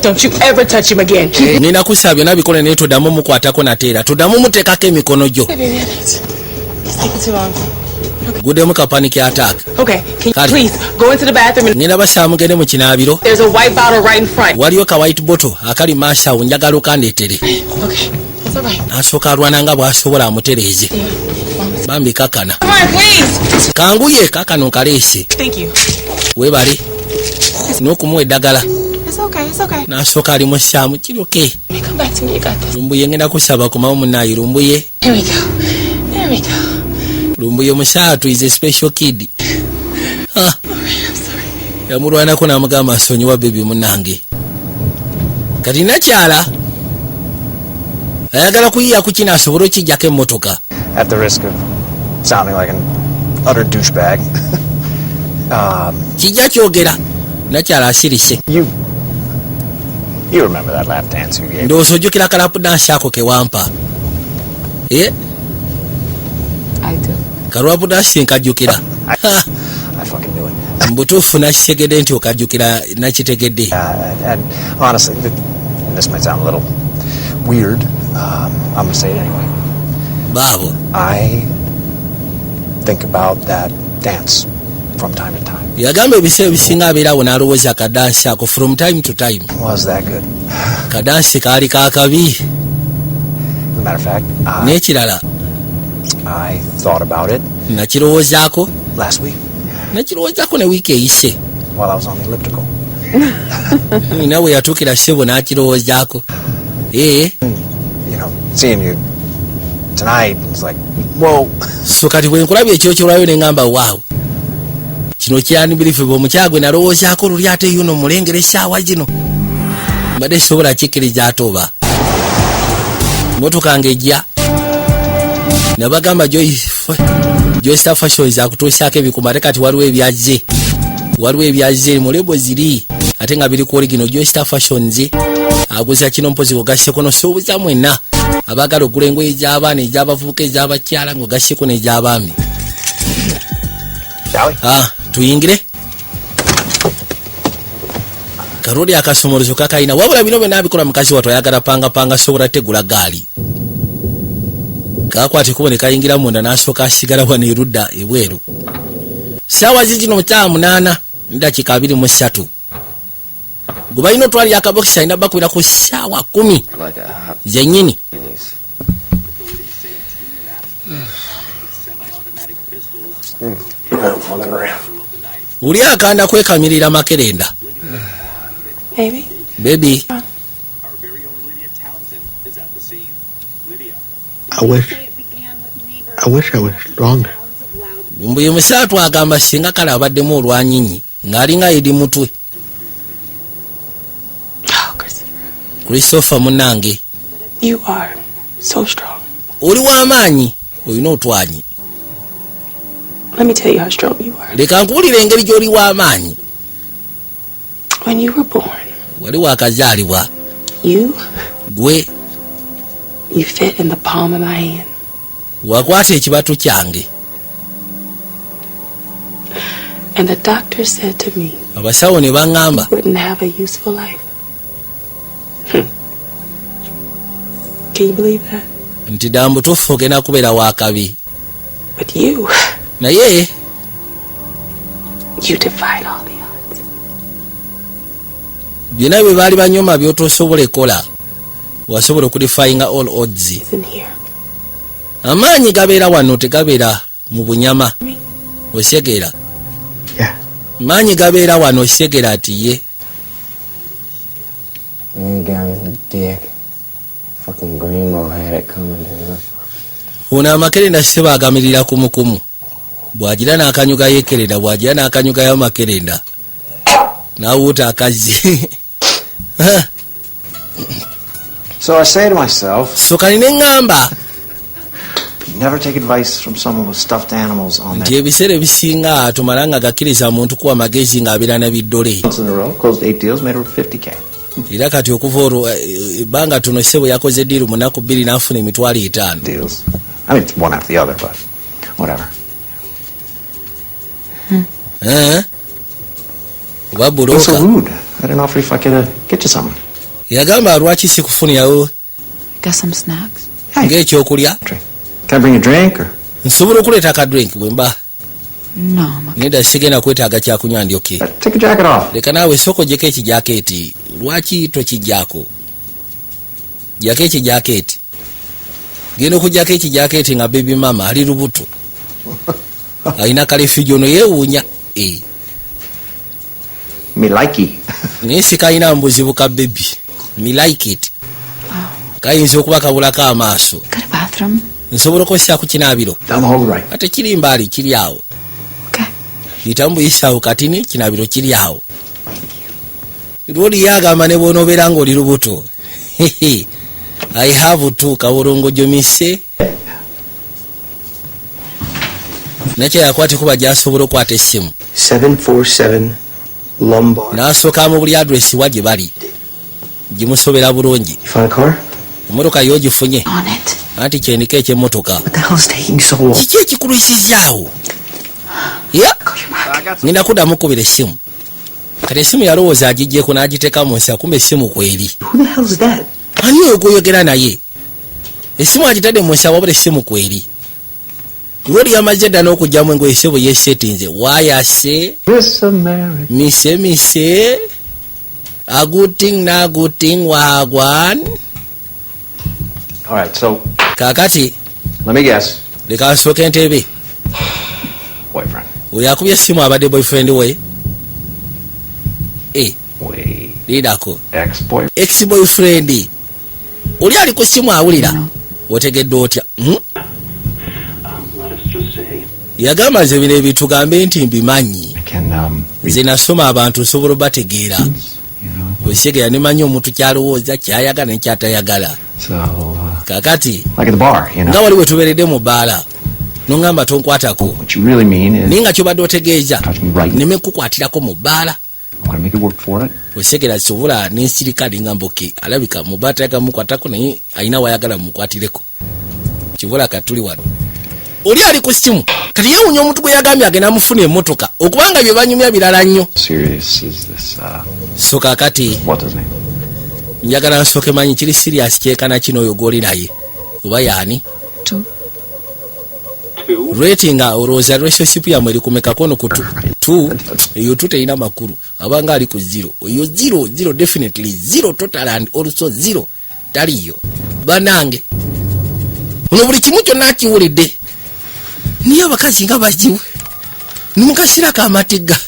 Don't you ever touch him again. Nina kusaba byonna bikole, naye toddamu mukwatako nateera, toddamu muteekako emikono gyo. Hey, baby, it's taking too long. Guddemu ka panic attack. Okay, can you Kale. please go into the bathroom and Ngenda basaba mugende mu kinaabiro. there's a white bottle right in front. Waliyo ka white bottle akali maaso awo, njagala okandeetere. Okay, that's all right. Asooka alwana nga bw'asobola amutereeze. Bambi kakana. Come on, please. Kanguye kakano nkaleese. Thank you. Weebale n'okumuwa eddagala. It's okay, it's okay. N'asooka ali mu ssaamu kiroke. Let me come back to me. You got this. Lumbuye, ngenda kusaba komawo munaayi Lumbuye. Here we go. There we go. Lumbuye musaatu is a special kid. Ah, All right, I'm sorry. yamulwanako n'amugamba nsonyiwa baby munange. Kati nakyala ayagala kuyiya ku kino asobole okijjako emmotoka. At the risk of sounding like an utter douchebag, Kijja kyogera nakyala asirise. You remember that lap dance you gave? Ndowooza ojjukira ka lap dance ako ke wampa. Eh, I do. Ka lap dance nkajjukira. Ha, I fucking knew it. Mu butuufu nakitegedde nti okajjukira, nakitegedde. And honestly, this might sound a little weird. I'm gonna say it anyway. Baabo. I think about that dance from time to time. Yagamba ebiseera ebisinga abeera awo n'alowooza kadansi ako from time to time. Was that good? Kadansi kaali kakabi. As a matter of fact, N'ekirala, I thought about it nakirowoozaako last week nakirowoozaako ne wiiki eyise while I was on the elliptical. Nina we yatuukira ssebo n'akirowoozaako ee. Seeing you tonight, it's like, whoa. So kati bwe nkulabye ekyokyolwayo ne ŋŋamba, waawo, kino kyanibirifu omukyala gwe nalowoozaako luli, ate yuno mulengera essaawa zino, mbadde sisobola kikkiriza ate oba. Motoka ng'ejja. Nabagamba Joyce Fashions akutuusaako ebikuuma, ate kati waliwo ebyazze, waliwo ebyazze mu label ziri, ate nga biri ku original. Joystar Fashions aguza kino, mpozi ogasseko nosuubuza mwenna abaagala okugula engoye ez'abaana, ez'abavubuka, ez'abakyala, ng'ogasseko n'ez'abaami. Ah, tuyingire. Kaloli akasumuluzo kakalina, wabula bino byonna abikola mukazi wattu ayagala pangapanga sobola tegula gaali. Kakwata ekubo ne kayingira munda, n'asooka asigala wano erudda ebweru. Saawa zizino mu 8:23. Gwe balina otwalira akabokisi alina bakubira ku ssaawa 10 Like a hot zennyini. penis. Oli akanda kwekamirira makerenda. Baby? Baby. I wish I was stronger. Mbuye musaatu agamba singa kale abaddemu olwanyinyi ng'alinga eri mutwe. Oh, Christopher. Christopher munange. You are so strong. Oli w'amaanyi, olina otwanyi. Let me tell you how strong you are. Leka nkuwulira engeri gy'oli w'amaanyi. When you were born, Wali wakazaalibwa, you gwe you fit in the palm of my hand. Wakwata ekibatu kyange. And the doctor said to me, Abasawo ne baŋŋamba wouldn't have a useful life. Can you believe that? Nti ddala mutuufu ogenda kubeera wakabi. But you, Naye you defied all the odds. Byonna bye baali banyoma by'otosobola ekola, wasobola okudefyinga all odds. It's in here. Amaanyi gabeera wano, tegabeera mu bunyama, osegeera? Yeah. Maanyi gabeera wano, osegeera? Ati ye. You got a dick. Fucking grandma had it coming to her. Ono amakerenda ssebo agamirira kumukumu, bw'agira n'akanyuga yekerenda, bw'agira n'akanyugayo amakerenda n'awuuta akazzi. So I say to myself, So kali ne ŋŋamba never take advice from someone with stuffed animals on nti their ebiseera ebisinga tumala nga gakkiriza muntu kuwa magezi ng'abeera na biddole. Months in a row, closed eight deals, made over 50K. Era kati okuva olwo ebbanga tono ssebo yakoze deal mu nnaku 2 n'afuna 50,000. Deals. I mean, it's one after the other, but whatever. Eh? Oba What's so broker. rude? I didn't offer if I could get you something. Yagamba lwaki sikufunirawo Got some snacks? ng'ekyokulya. Can I bring a drink or? Nsobola okuleeta aka drink bwe mba? No, I'm okay. Nedda, sigenda kwetaaga kyakunywa, ndyoke. Take a jacket off. Leka naawe, sooka ogyeko ekijakeeti. Lwaki tokijjaako? Jjako ekijakeeti. Genda okugjako ekijakeeti nga baby mama ali lubuto, alina kalefugi. Ono yeewuunya. Eh, Me likey. Naye si kalina buzibu ka baby, me like it. Kayinza okuba kabulako amaaso. Got a bathroom? Nsobola okukozesa ku kinaabiro? Down the hall to the right. Ate kiri mbaali, kiri awo. Okay. Yitamu buyisaawo katini, kinaabiro kiri awo. Lwoli yagamba ne bw'onoobeera ng'oli lubuto, I have to kawolongojomise nakyo yakwata kuba gyasobola okukwata essimu. 747 Lombard. N'asooka mu buli address wa gye bali gimusobera bulungi. You find a car? Emmotoka y'ogifunye? On it. Anti kyendiko ekyemmotoka. What the hell's taking so long? Kiki ekikulwisizaawo? Ya ngenda kuddamu kubira essimu. Kati essimu yalowooza agiggyeko n'agiteeka mu nsi, akumba essimu kweri. Who the hell's that? Ani oyo gw'oyogera naye? Essimu agitadde mu nsawo, wabula essimu kweri. Lwoli yamaze dda n'okugyamu engoye, ssebo yesetinze wayase. Miss America. Mise mise aguting naguting wagwan. All right, so Kaakati let me guess. Leka nsooke entebe. Boyfriend. Oyo akubye essimu abadde boyfriend we. Eh, Wait. lindako. Ex-boyfriend. Ex boyfriend oli ali ku ssimu awulira. Otegedde otya? Yagamba nze bino ebintu gambe nti mbimanyi. I can Nze nasoma abantu, nsobola obategeera, osegera nemanyi omuntu kyalowooza, kyayagala nekyatayagala. So Kakati Like at the bar. Nga wali we tubeeredde mu bbaala, noŋŋamba tonkwatako. What you really mean is Naye nga kyobadde otegeeza touch me right. neme kukwatirako mu bbaala. I'm gonna make it work for it. Osegera sobola nensirika nengamba okay, alabika mu bbaala tayagala mukwatako, naye alina wayagala mukwatireko. Kivola katuli wano, oli ali ku simu kati yeewunya omuntu gwe yagambye agenda mufuna emmotoka, okubanga bye banyumya birala nnyo. Serious is this, So kakati what's his name? Njagala nsooke manyi kiri serious kyekana kino, oyo gw'oli naye oba yaani? Two. Rating, olowooza relationship yammwe eri kumekako? No ku two, eyo two terina makulu, abanga ali ku zero. Eyo zero, zero, definitely zero, total and also zero, taliyo. Banange, ono buli kimu kyonna akiwulidde, niye abakazi nga bazibu nimukasirako amatigga.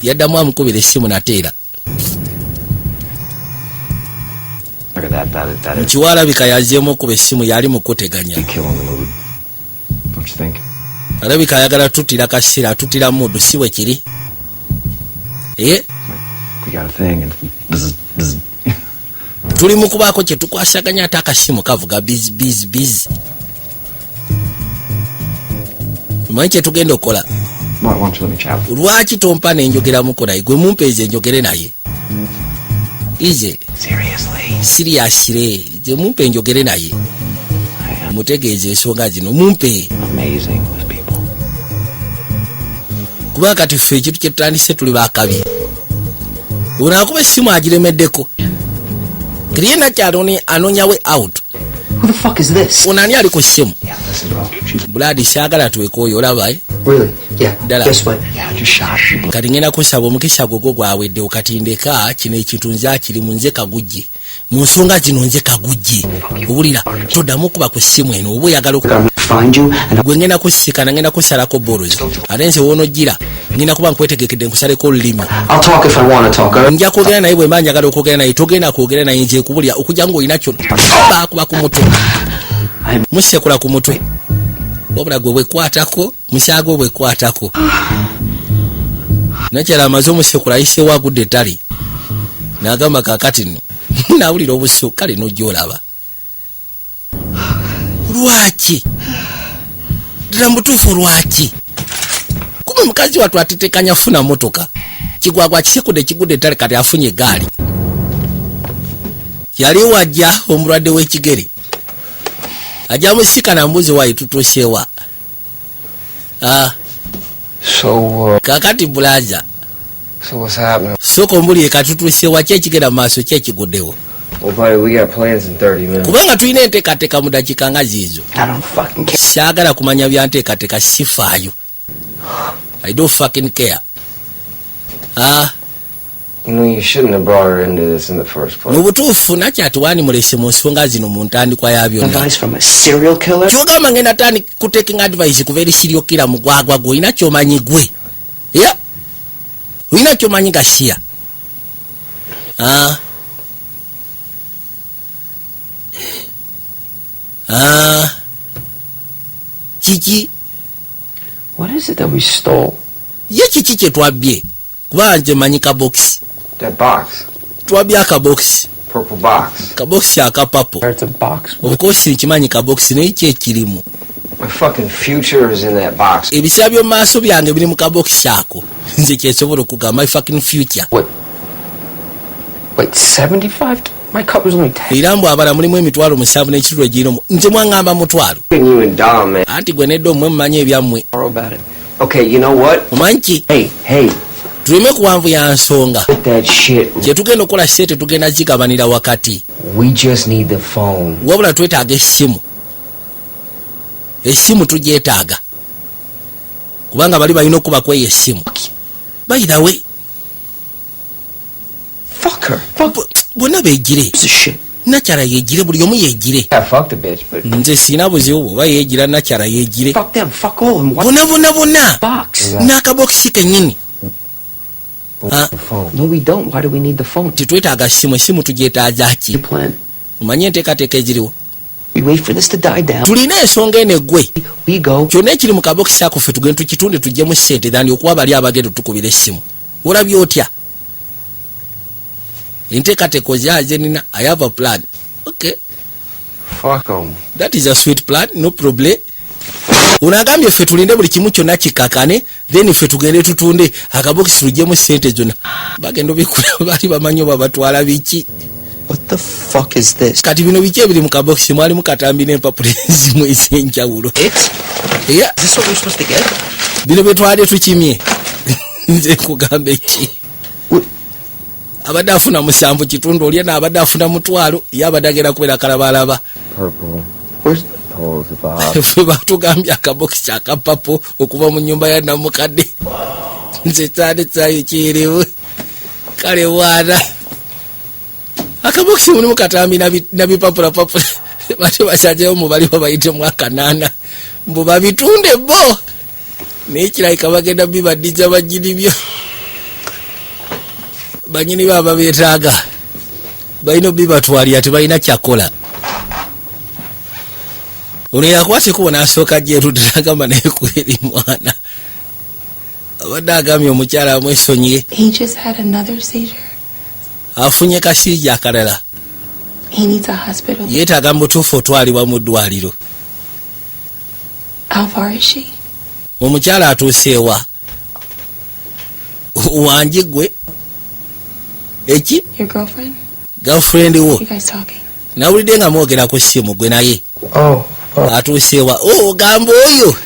Yaddamu amukubira essimu nateera. Look at that. That is Mukiwalabika yazzeemu okuba essimu, yali mukuteganya. killing the mood. Don't you think? Alabika ayagala tutira kaseera, atutira mood, si bwe kiri? Eh? We got a thing and bzz, bzz. Tuli mu kubaako kye tukwasaganya, ate akasimu kavuga busy, busy, busy. Omanyi kye tugenda okukola? Why don't you let me chat? Lwaki tompa nenjogeramuko naye? Gwe mumpeeze njogere naye ize. Seriously? Seriously, ze mumpe njogere naye, mutegeeze ensonga zino, mumpe. Amazing with people. Kuba kati ffe ekintu kye tutandise tuli bakabi. Ono akuba essimu agiremeddeko, kiri ye nakyalo anoonya way out. Who the fuck is this? Ono ani ali ku ssimu? Yeah, this is wrong. She's Brad, saagala twekooyo, olaba, eh? Really? Yeah. Ddala. Guess what? Yeah, just shot. She blew. Kati ngenda kusaba omukisa gwe gwo gwaweddewo. Kati ndeka kino ekintu, nze akirimu, nze kagujje mu nsonga zino, nze kagujje. Owulira, toddamu okuba ku ssimu eno oba oyagala I'm gonna find you and gwe ngenda kusikana, ngenda kusalako bolozi, ate nze woonojjira ngenda kuba nkwetegekedde nkusaleko olulimi. I'll talk if I want to talk. All right? Nja kwogera naye bwe mba njagala okwogera naye. Togenda kwogera naye, nze kubulya okujja ng'olina kyono baakuba ku mutwe, musekula ku mutwe. Wabula gwe bwekwatako musaago, bwekwatako nakyala amaze omusekula, ayisewo agudde ettale, n'agamba kaakati nno naawulira obusu. Kale nojja olaba lwaki ddala mutuufu, lwaki kuba mukazi wattu atetekanya funa motoka, kigwagwa kisekudde kigudde ettale, kati afunye egaali. Yali wajja omulwadde w'ekigere ajja musikana mbuzi wayi tutuusewa. Ah, So, kakati brother, so what's happening? Sooka ombulire, katutuusewa, ki ekigenda mu maaso, ki ekiguddewo? Well, buddy, we got plans in 30 minutes. Kubanga tulina enteekateeka mu dakiika nga ziizo. I don't fucking care. Saagala kumanya bya nteekateeka, sifaayo. I don't fucking care. Ah, You shouldn't have brought her into this in the first place. Mu butuufu nakyati wandimulese mu nsonga zino mu ntandikwa ya byonna. Advice from a serial killer? Kyogamba ngenda tani kutaking advice kuva eri serial killer mugwagwa? Gwe olina kyomanyi gwe ya olina kyomanyi gasiya. Ah. Ah. Kiki? What is it that we stole? Ye kiki kye twabbye? Kuba nze manyi kabokisi. That box. Twabbye akabokisi. Purple box. Kabokisi aka purple. It's a box. Of course nkimanyi kabokisi, naye ki ekirimu? My fucking future is in that box. Ebiseera by'omu maaso byange biri mu kabokisi ako, nze kyesobola okugamba, my fucking future. What? Wait, 75? My cup was only 10. Era mbw abala mulimu 75,000 egirinomu, nze mwaŋŋamba 100,000. You and Dom, man. Anti gwe nedda omwe mumanyi ebyammwe. Borrow about it. Okay, you know what? Omanyi ki? Hey, hey, Tuleme kuwanvu ya nsonga. get that shit. Kyetugenda okukola, sente tugenda zigabanira wakati. We just need the phone. Wabula twetaaga essimu, essimu tugyetaaga kubanga bali balina okuba kweyo essimu bayirawe. Fuck her. Fuck Bonna beegire. this shit. Nakyala yeegire, buli omu yeegire. Yeah, fuck the bitch, but Nze sirina buzibu bwoba yeegira, nakyala yeegire. Fuck them. Fuck all of them. What Bonna bonna bonna. box? N'akabokisi kennyini. Ah. the phone. No, we don't. Why do we need the phone? Titwetaaga ssimu, essimu tugyetaaga ki? Your plan. Omanye enteekateeka eziriwo. We wait for this to die down. Tulina ensonga eno eggwe. We go. Kyonna ekiri mu kabokisi ako ffe tugende tukitunde tuggyemu ssente thandi okuwa bali abagenda otukubira essimu. Olabye otya enteekateeka ozyaze nina? I have a plan, okay. Fuck 'em. That is a sweet plan, no problem. Ono agambye ffe tulinde buli kimu kyonna kikakane, then ffe tugende tutunde akabokisi, tuggyemu sente zonna. Bagenda obikula, baali bamanyi oba batwala biki. What the fuck is this? Kati bino biki ebiri mu kabokisi? Mwalimu katambi n'empapula ezimu ez'enjawulo. It? Yeah. Is this what we're supposed to get? Bino bye twali tukimye. Nze kugamba eki, abadde afuna 7.5, olya naabadde afuna 100,000, ye abadde agenda kubeera kalabalaba. Purple. Where's Told Bob. Ffe batugambye akabokisi aka purple okuva mu nyumba ya namukadde. Nze kyali kyayi kirimu. Kale bwana, akabokisi mulimu katambi na bipapulapapula. Bate basajewo mu bali babayitemu akanaana mbu babitunde bo, naye kirabika bagenda bibaddiza banyini byo. Banyini bo ababeetaaga balina obibatwalira, tebalina kyakola. Ono yakwata ekubo n'asooka jerudde, nagamba naye kweri mwana abadde agambye omukyala amwesonyiye. He just had another seizure. Afunye kasiija akalala. He needs a hospital. Yeetaaga mu butuufu otwalibwa mu ddwaliro. How far is she? Omukyala atuuseewa? Wangi gwe eki? Your girlfriend? Girlfriend wo? You guys talking? Nawulidde nga mwogera ku ssimu gwe naye. Oh, Atuuseewa? Oh, ogamba oyo?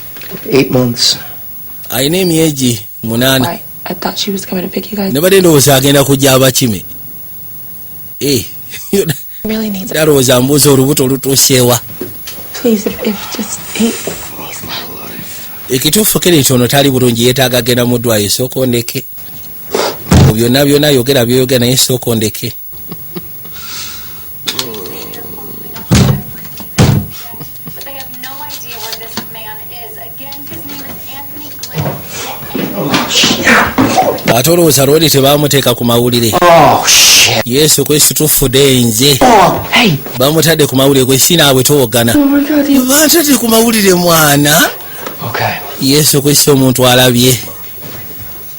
8 months. Alina emyezi 8. Why? I thought she was coming to pick you guys. Nebadde ndowooza agenda kujja abakime. Eh, Really needs. alowooza mbuuza olubuto olutuuseewa. Please, if just he's not. Ekituufu kiri nti ono tali bulungi, yeetaaga agenda mu ddwaliro. Sooka ondeke mu byonna byonna, yogera byoyogera, naye sooka ondeke. But they have no idea where this man is. Again, his name is Anthony Glick. Ate olowooza lwoli tebamuteeka ku mawulire? Oh, shit. Yesu Kristu, tufudde nze. Oh, hey. Bamutadde ku mawulire gwe sinaabwe towogana. Oh my God. You... Bantadde ku mawulire mwana. Okay. Yesu Kristo, omuntu alabye,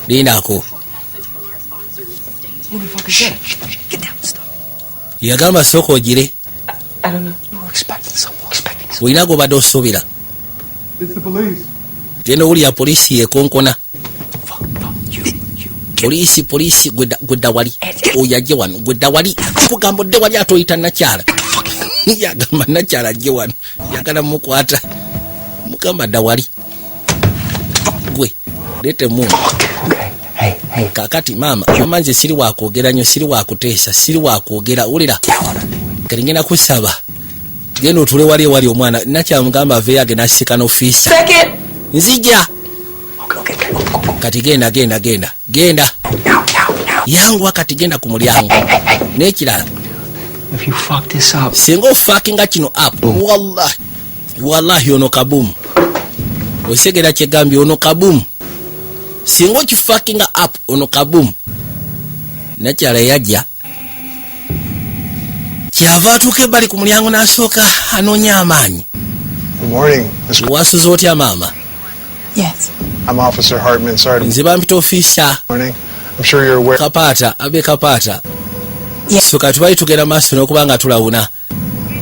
lindako. Who the fuck is that? Get down. Stop. Yagamba sooka ogire. I don't know. You were expecting someone. Expecting someone. Olina gobadde osuubira. It's the police. Genda owulira poliisi yekonkona. Fuck, fuck. You, you. Poliisi, poliisi. Gwedda wali, oyo ajje wano. Gwedda wali, kugamba odde wali, ate oyita nakyala. Yagamba nakyala ajje wano, yagala mukwata. Mugamba dda wali, gwe leeta emundu. Okay. Hey, hey. Kakati maama, mama, nze siri wakwogera nnyo, siri wakuteesa, siri wakwogera. Wulira, kati ngenda kusaba genda otule wali ewali omwana. Nakyamugamba aveeyo agenda asika n'ofiisa. Second. Nzija. Okay, okay, okay. Go, go, go. Kati genda, genda, genda, genda. Now, now, now. Yanguwa kati, genda ku mulyango. N'ekirala, If you fuck this up, singa ofuckinga kino up, wallahi, wallahi, ono kabumu. Osegera kyegambye, ono kabumu. Singa okifuckinga up, ono kabumu. Nakyala yajja, kyava atuuka ebbali ku mulyango n'asooka anoonya amaanyi. Good morning. Miss. Wasuze otya maama? Yes. I'm Officer Hartman. Sorry to Nze bampita ofiisa morning. I'm sure you're aware. Kapaata, abe Kapaata. Yeah. So kati twali tugenda maaso n'okuba nga tulawuna.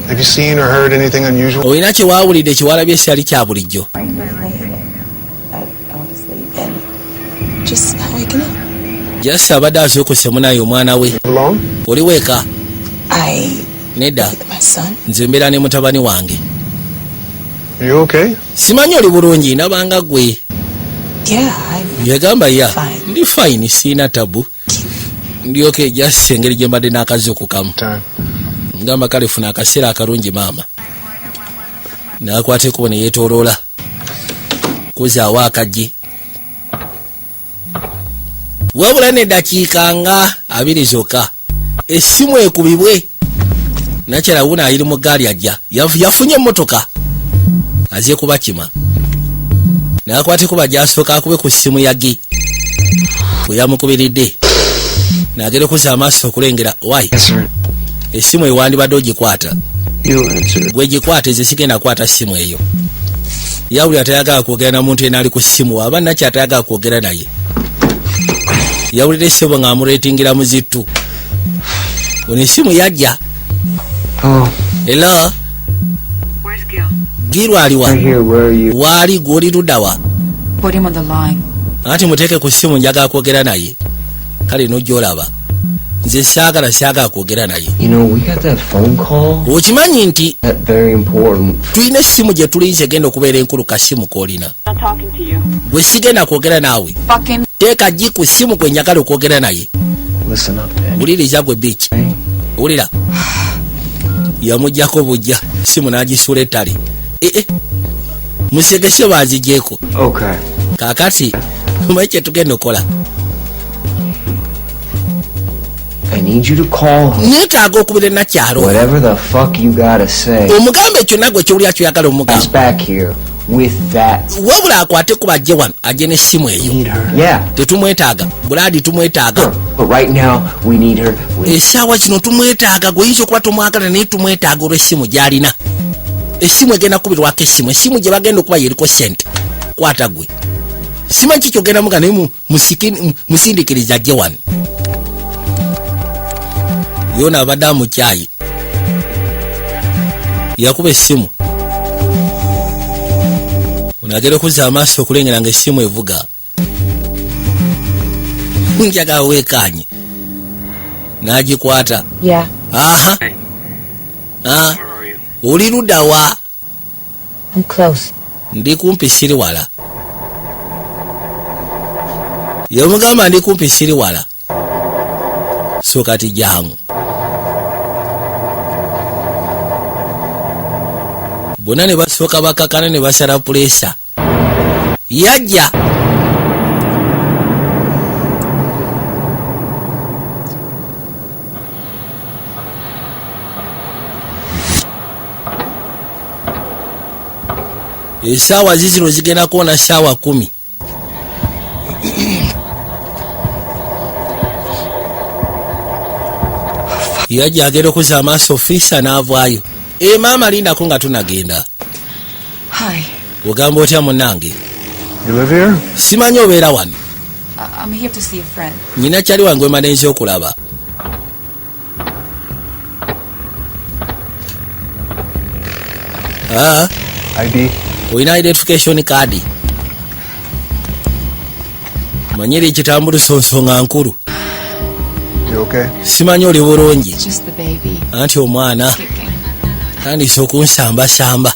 Have you seen or heard anything unusual? Olina kyewawulidde, kyewalabye ekyali kya bulijjo? I went to sleep and just not waking up. Just abadde azuukuse munaye omwana we. Alone? Oli weeka? I Nedda. with my son. Nze mbeera ne mutabani wange. Are you okay? Simanyi oli bulungi, ndabanga gwe. Yeah, I'm Yagamba ya Fine. ndi fine, siina tabu, ndyoke just engeri gye mbadde n'akazuukukamu. Time. Ngamba kale funa akaseera akalungi maama. N'akwata ekkubo ne yeetooloola kuzaawo akaggi, wabula neddakiika nga 20 zokka essimu ekubibwe. Nakyala wuno ayiri mu ggaali ajja. Yafunye emmotoka aze kubakima. N'akwata ekkubo gyasooka akube ku ssimu yagi bwe yamukubiridde n'agenda okuzza amaaso okulengera wayi. Yes, sir. Essimu ewandibadde ogikwata. You answer. Gwe gikwata, ezo sigenda kukwata ssimu eyo. Yawulira tayagala kwogera na muntu yena ali ku ssimu, aba nakyo atayagala kwogera naye. Yawulira essimu ng'amureetingira muzittu. Ono essimu yajja. Oh, Era Giru aliwa? Right here, where are you? Waali, gw'oli luddawa? Put him on the line. Anti muteeke ku ssimu, njagala kwogera naye. Kale nojja olaba nze saagala kwogera naye. You know, we got that phone call. Okimanyi nti That very important. tulina essimu gye tulinze egenda okubeera enkulu, kasimu k'olina. Not talking to you. Gwe sigenda kwogera naawe. Fucking Teeka gi ku ssimu gwe njagala okwogera naye. Listen up, bitch. Wuliriza gwe bitch, wulira. Yamugjako bujja simu n'agisuula ettale. Ee, musegese banzigyeko. Okay. Kaakati omanyi kyetugenda okukola? I need you to call her. Neetaaga okubira nakyalo. Whatever the fuck you gotta say. Omugambe kyonna gwe kyowulira kyoyagala Us omugamba. back here with that. Wabula akwate kuba ajje wano, ajje n'essimu eyo. Need her. Yeah. Tetumwetaaga Buladi, tumwetaaga. But right now we need her. With Essaawa zino tumwetaaga. Gweyinza okuba tomwagala, naye tumwetaaga olw'essimu gy'alina. Essimu egenda kubirwako, essimu gye bagenda okuba yeriko sente. Kwata gwe, simanyi ki kyogenda muga, naye musindikiriza ajje wano. Yona abadde amukyayi, yakuba essimu. Ono agenda okuzza amaaso okulengera nga essimu evuga. Njagala weekaanye n'agikwata. Yeah. Aha. Ah, oli luddawa? I'm close. Ndi kumpi, siri wala. Yamugamba ndi kumpi, siri wala, so kati jangu. Bonna ne basooka bakakana ne basala pressure. Yajja. Essaawa zizino zigenda kuwona ssaawa 10. Yajja, agenda okuzza amaaso, ofiisa n'avaayo. E maama, lindako nga tunagenda. Hi. Ogamba otya munnange? You live here? Simanyi obeera wano? I'm here to see a friend. Nyina kyali wange wemalenzi okulaba. Ah, ID? Olina identification card? Manyiri ekitambuluso nsonga nkulu. You okay? Simanyi oli bulungi? It's just the baby. Anti omwana Kicking. tandise okunsambasamba.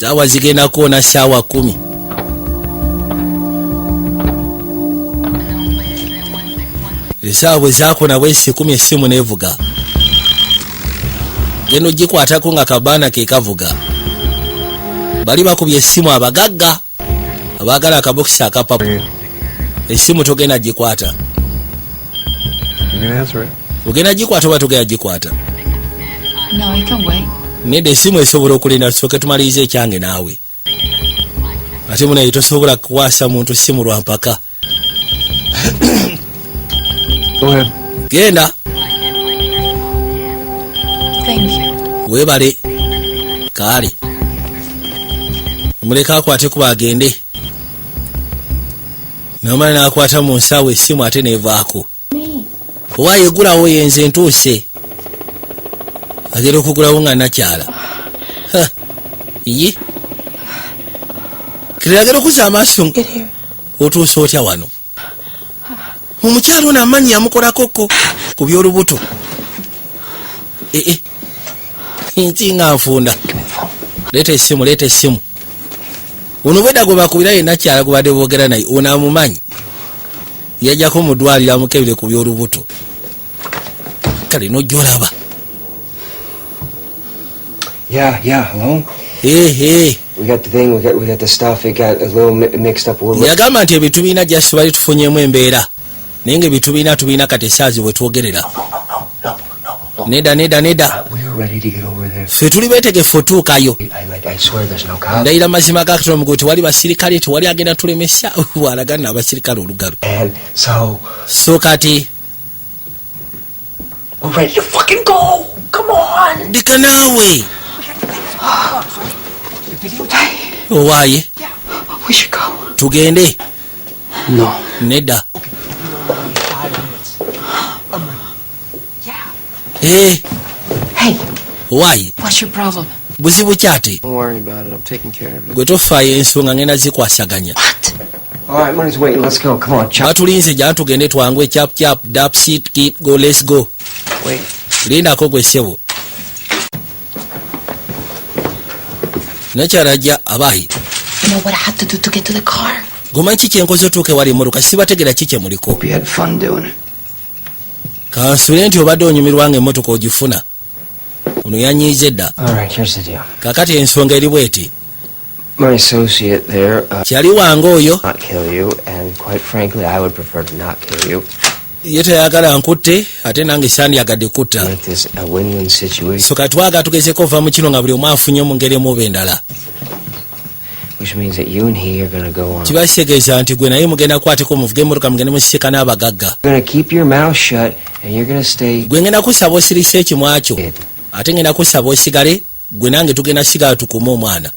Saawa zigenda kuwona ssaawa 10. Esaawa bwe zaakona bwesi 10, essimu nevuga. Genda ogikwatako nga kabaana ke kavuga. Bali bakubye essimu abagagga abaagala akabokisi akapapu. Essimu togenda gikwata. You can answer it. Ogenda gikwata oba togenda gikwata? No, I can wait. Nedda, essimu esobola okulinda, tusooke tumalirize ekyange naawe. Ate munaye tosobola kukwasa muntu ssimu lwa mpaka. Go ahead. Genda. Thank you. Weebale. Kaale muleka akwate kuba agende. Namala n'akwata mu nsawo essimu ate nevaako. Owa yegulawo yenze ntuuse. Agenda okugulawo nga nakyala. Ha, ye kati agenda okuzza amaaso. Otuuse otya wano? Omukyalo ono amanyi yamukolakoko ku byolubuto. Ee, nti nga nfunda. Leeta essimu, leeta essimu. Ono bwedda gwe bakubira yenna kyala gwe badde boogera naye. Ono amumanyi, yajjako mu ddwaliro amukebere ku byolubuto. Kale nojja olaba. Yeah, hello? Ehe. We got the thing, we got the stuff, it got a little mixed up. Yagamba nti ebintu birina just bali tufunyemu embeera, naye nga ebintu birina tubirina kati esaazi bwe twogerera. Nedda, nedda, nedda. We are ready to get over there. Ffe tuli beetegefu otuukayo. I swear there's no cops. Ndayira mazima ga Katonda mugu tewali basirikale, tewali agenda tulemesa. Bw'alagana abasirikale olugalo. And so, So kati we're ready to fucking go! Come on! Ndika naawe owaaye. We should go. Tugende. No. Nedda. Eh, Hey, owaaye. what's your problem? Buzibu kyate? Don't worry about it. I'm taking care of it. Gwe tofaayo, ensonga ngenda zikwasaganya. All right, money's waiting. Let's go. Come on, chop. Batulinze, jana tugende twangwe. Chap chap, dap sit kit go, let's go. Wait. Lindako gwe ssebo. Nakyalajja abayi. You know what I had to do to get to the car? Gomanyi ki kyenkoze otuuke wali emmotoka? Sibategera ki kyemuliko. Hope you had fun doing it. Kansule nti obadde onyumirwa nga emmotoka ogifuna. Ono yanyiize dda. All right, here's the deal. Kakati ensonga eri bweti. My associate there, Kyali wange oyo not kill you, and quite frankly, I would prefer to not kill you. Ye tayagala nkutte, ate nange sandyagadde kutta. Make this a win-win situation, So katwaga tugezeko ova mu kino nga buli omu afunye mu ngeri emu oba endala. which means that you and he are gonna go on. Kiba kitegeeza nti gwe naye mugenda kukwateko muvuge emmotoka mugende musisinkane abagagga. You're gonna keep your mouth shut, and you're gonna stay. Gwe ngenda kusaba osirise ekimwa kyo, ate ngenda kusaba osigale. Gwe nange tugenda sigala tukuume omwana.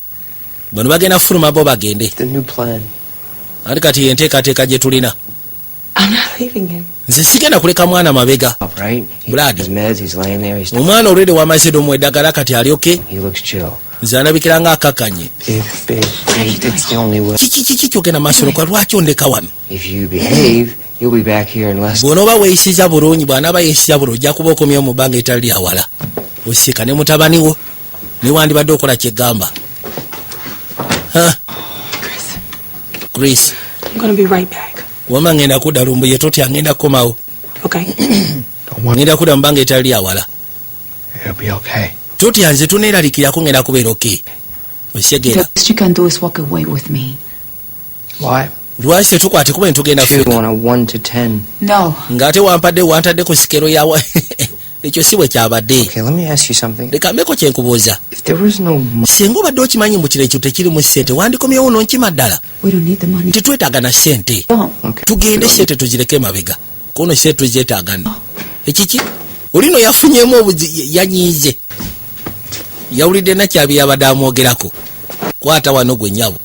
Bano bagenda fuluma bo bagende. The new plan. Ate kati yenteekateeka gye tulina. I'm not leaving him. Nze sigenda kuleka mwana mabega. Up, right? He Brad. his meds. He's laying there. He's Omwana olwedde wamaze dde omuwa eddagala, kati alyoke. he looks chill. Nze alabikira nga akakkanye. If babe, it's the only way. Kiki kiki kyogenda maaso nokwa? Lwaki ondeka wano? If you behave, you'll be back here in less. Bw'onooba weeyisiza bulungi, bw'anaaba yeeyisiza bulungi, ojja kuba okomyewo mu bbanga etali lyawala osika ne mutabani wo newandibadde okola kyegamba. Ha? Chris. I'm gonna be right back. Wama ngenda kudda lumbuye, totya, ngenda kukomawo. Okay? Ngenda kudda mu bbanga etali lyawala. It'll be okay. Totya, nze tuneeralikirako, ngenda kubeera okay, okitegeera? The best you can do is walk away with me. Why? Lwaki tetukwate kuba netugenda 2 ffena? on a 1 to 10. No. Ng'ate wampadde wantadde ku scale yawa, ekyo si bwe kyabadde. Okay, let me ask you something. Leka mbeko kyenkubuuza. If there was no money, Singa obadde okimanyi mbu kino ekyo tekirimu ssente, wandikomyewo nonkima ddala? We don't need the money. Tetwetaaga na ssente. Okay. Tugende, ssente tuzireke emabega, kono ssente tuzeetaaga nno. Ekiki olino yafunyemu obuzi, yanyiize, yawulidde nakyabi yabadde amwogerako. Kwata wano gwe nnyabo.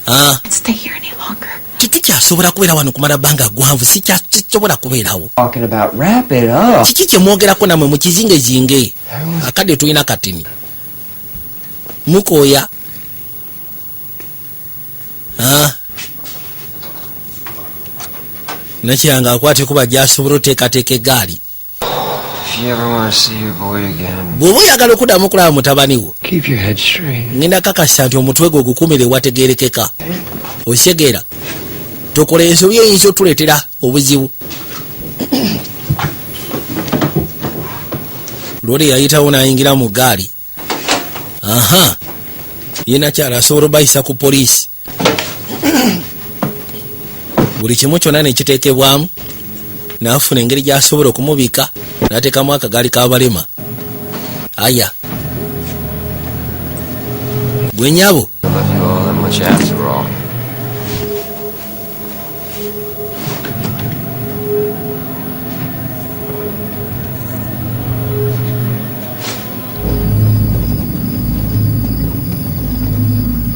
Ah, Can't stay here any longer. Tetukyasobola kubeera wano kumala bbanga gwanvu, sisobola kubeerawo. Talking about wrap it up. Kiki kyemwogerako namwe? Mukizingezinge, akadde tulina katini mukooya. Ah. Nakyanga akwate kuba gyasobola oteekateeka eggaali. If you ever want to see your boy again, Bw'oba oyagala okuddamu okulaba mutabani wo, keep your head straight. Ngenda kakasa nti omutwe gwe ogukumire wategerekeka, okitegeera? Tokola ensobi eyinza otuleetera obuzibu. Lwoli yayitawo n'ayingira mu gaali. Aha, ye nakyala asobola obayisa ku poliisi, buli kimu kyonna nekiteekebwamu, n'afuna engeri gy'asobola okumubika n'ateekamu akagaali k'abalema. Aya gwe nyabo. I love you all that much after all.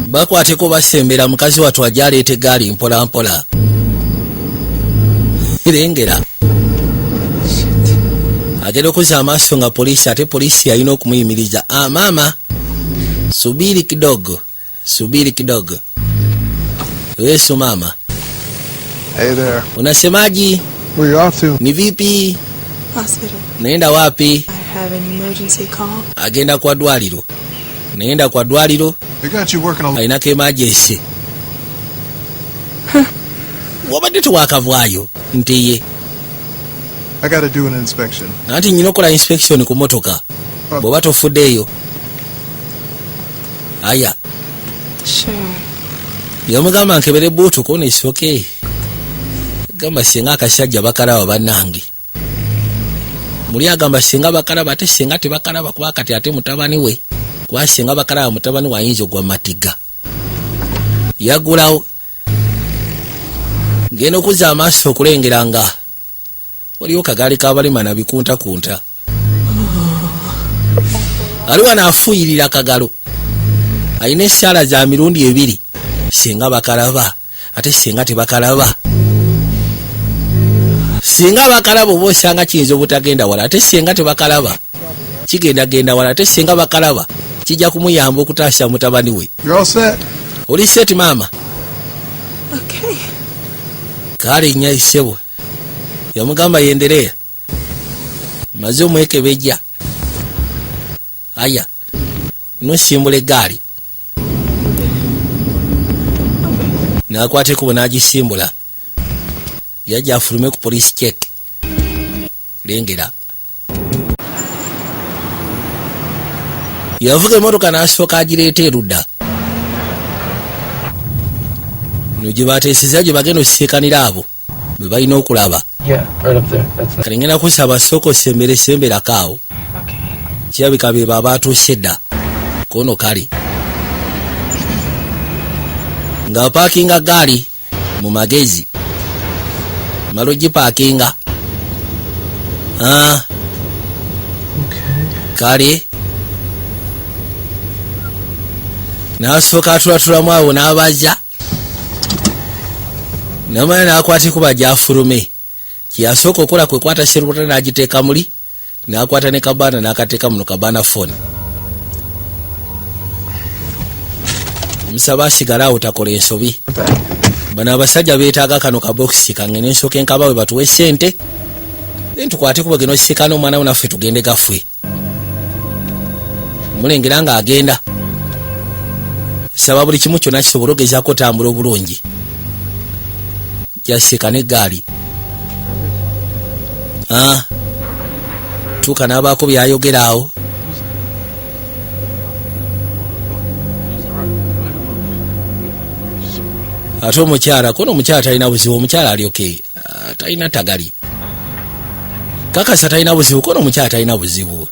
Bakwateko basembera, mukazi wattu ajja aleeta eggaali mpola mpola. Lengera agenda okuzza amaaso nga poliisi, ate poliisi yalina okumuyimiriza. Ah, maama, subiri kidogo, subiri kidogo. Yesu maama. Hey there. Unasemaji? Where you off to? Ni vipi? Hospital. Naenda wapi? I have an emergency call. Agenda kwa dwaliro, naenda kwa dwaliro. They got you working a Alinako emergency. Wabadde tewakavaayo nti ye? I gotta do an inspection. Anti nyina okola inspection ku motoka bw'oba tofuddeeyo. Aya. Sure. Yamugamba nkebere boot kona esoke. Gamba singa akasajja bakalaba, bannange. Muli agamba singa bakalaba, ate singa tebakalaba, kuba kati ate mutabani we, kuba singa bakalaba mutabani we ayinza ogwa matiga. Yagulawo, genda okuzza amaaso okulengera nga waliwo kagaali k'abalema nabikuntakunta. Ali wano afuuyirira kagalo, alina essaala za mirundi ebiri, singa bakalaba, ate singa tebakalaba. Singa bakalaba oba osanga kiyinza obutagenda wala, ate singa tebakalaba Kigendagenda wala, ate singa bakalaba kijja kumuyamba okutaasa mutabani we. You're all set. Oli set, maama? Okay. Kale nya ssebo, yamugamba yendereya maze omwekebejja. Aya, nosimbula eggaali nakwata ekubo n'agisimbula, yajja afulume ku police check. Lengera yavuga emotoka n'asooka agireeta erudda no gye bateeseza gye bagenda osisiikanira abo bwe balina okulaba. Yeah, right up there. That's Kale ngenda kusaba sooka osembere semberako awo, kirabika be baba atuuse dda kono. Kale ng'apaakinga gaali mu magezi mala ogipaakinga. Ah. Kale n'asooka atulatulamu awo n'abaja namala n'akwata ekuba gyafulume. Kyeyasooka okukola kwe kwata serubuta n'agiteeka muli, n'akwata ne kabaana n'akateeka muno kabaana phone. Musaba asigale awo takola ensobi. Bano abasajja beetaaga kano kabokisi kange n'ensooka enkabawe batuwe sente, then tukwate kuba geno kisikana omwana we naffe tugende gaffe. Mulengera ng'agenda saba buli kimu kyonna kisobole ogezaako otambula obulungi. Jasiika n'eggaali. Ah, tuuka n'abaako byayogera awo. Ate omukyala kono, omukyala talina buzibu, omukyala alyoke. Ah, talina tagali kakasa, talina buzibu kono, omukyala talina buzibu.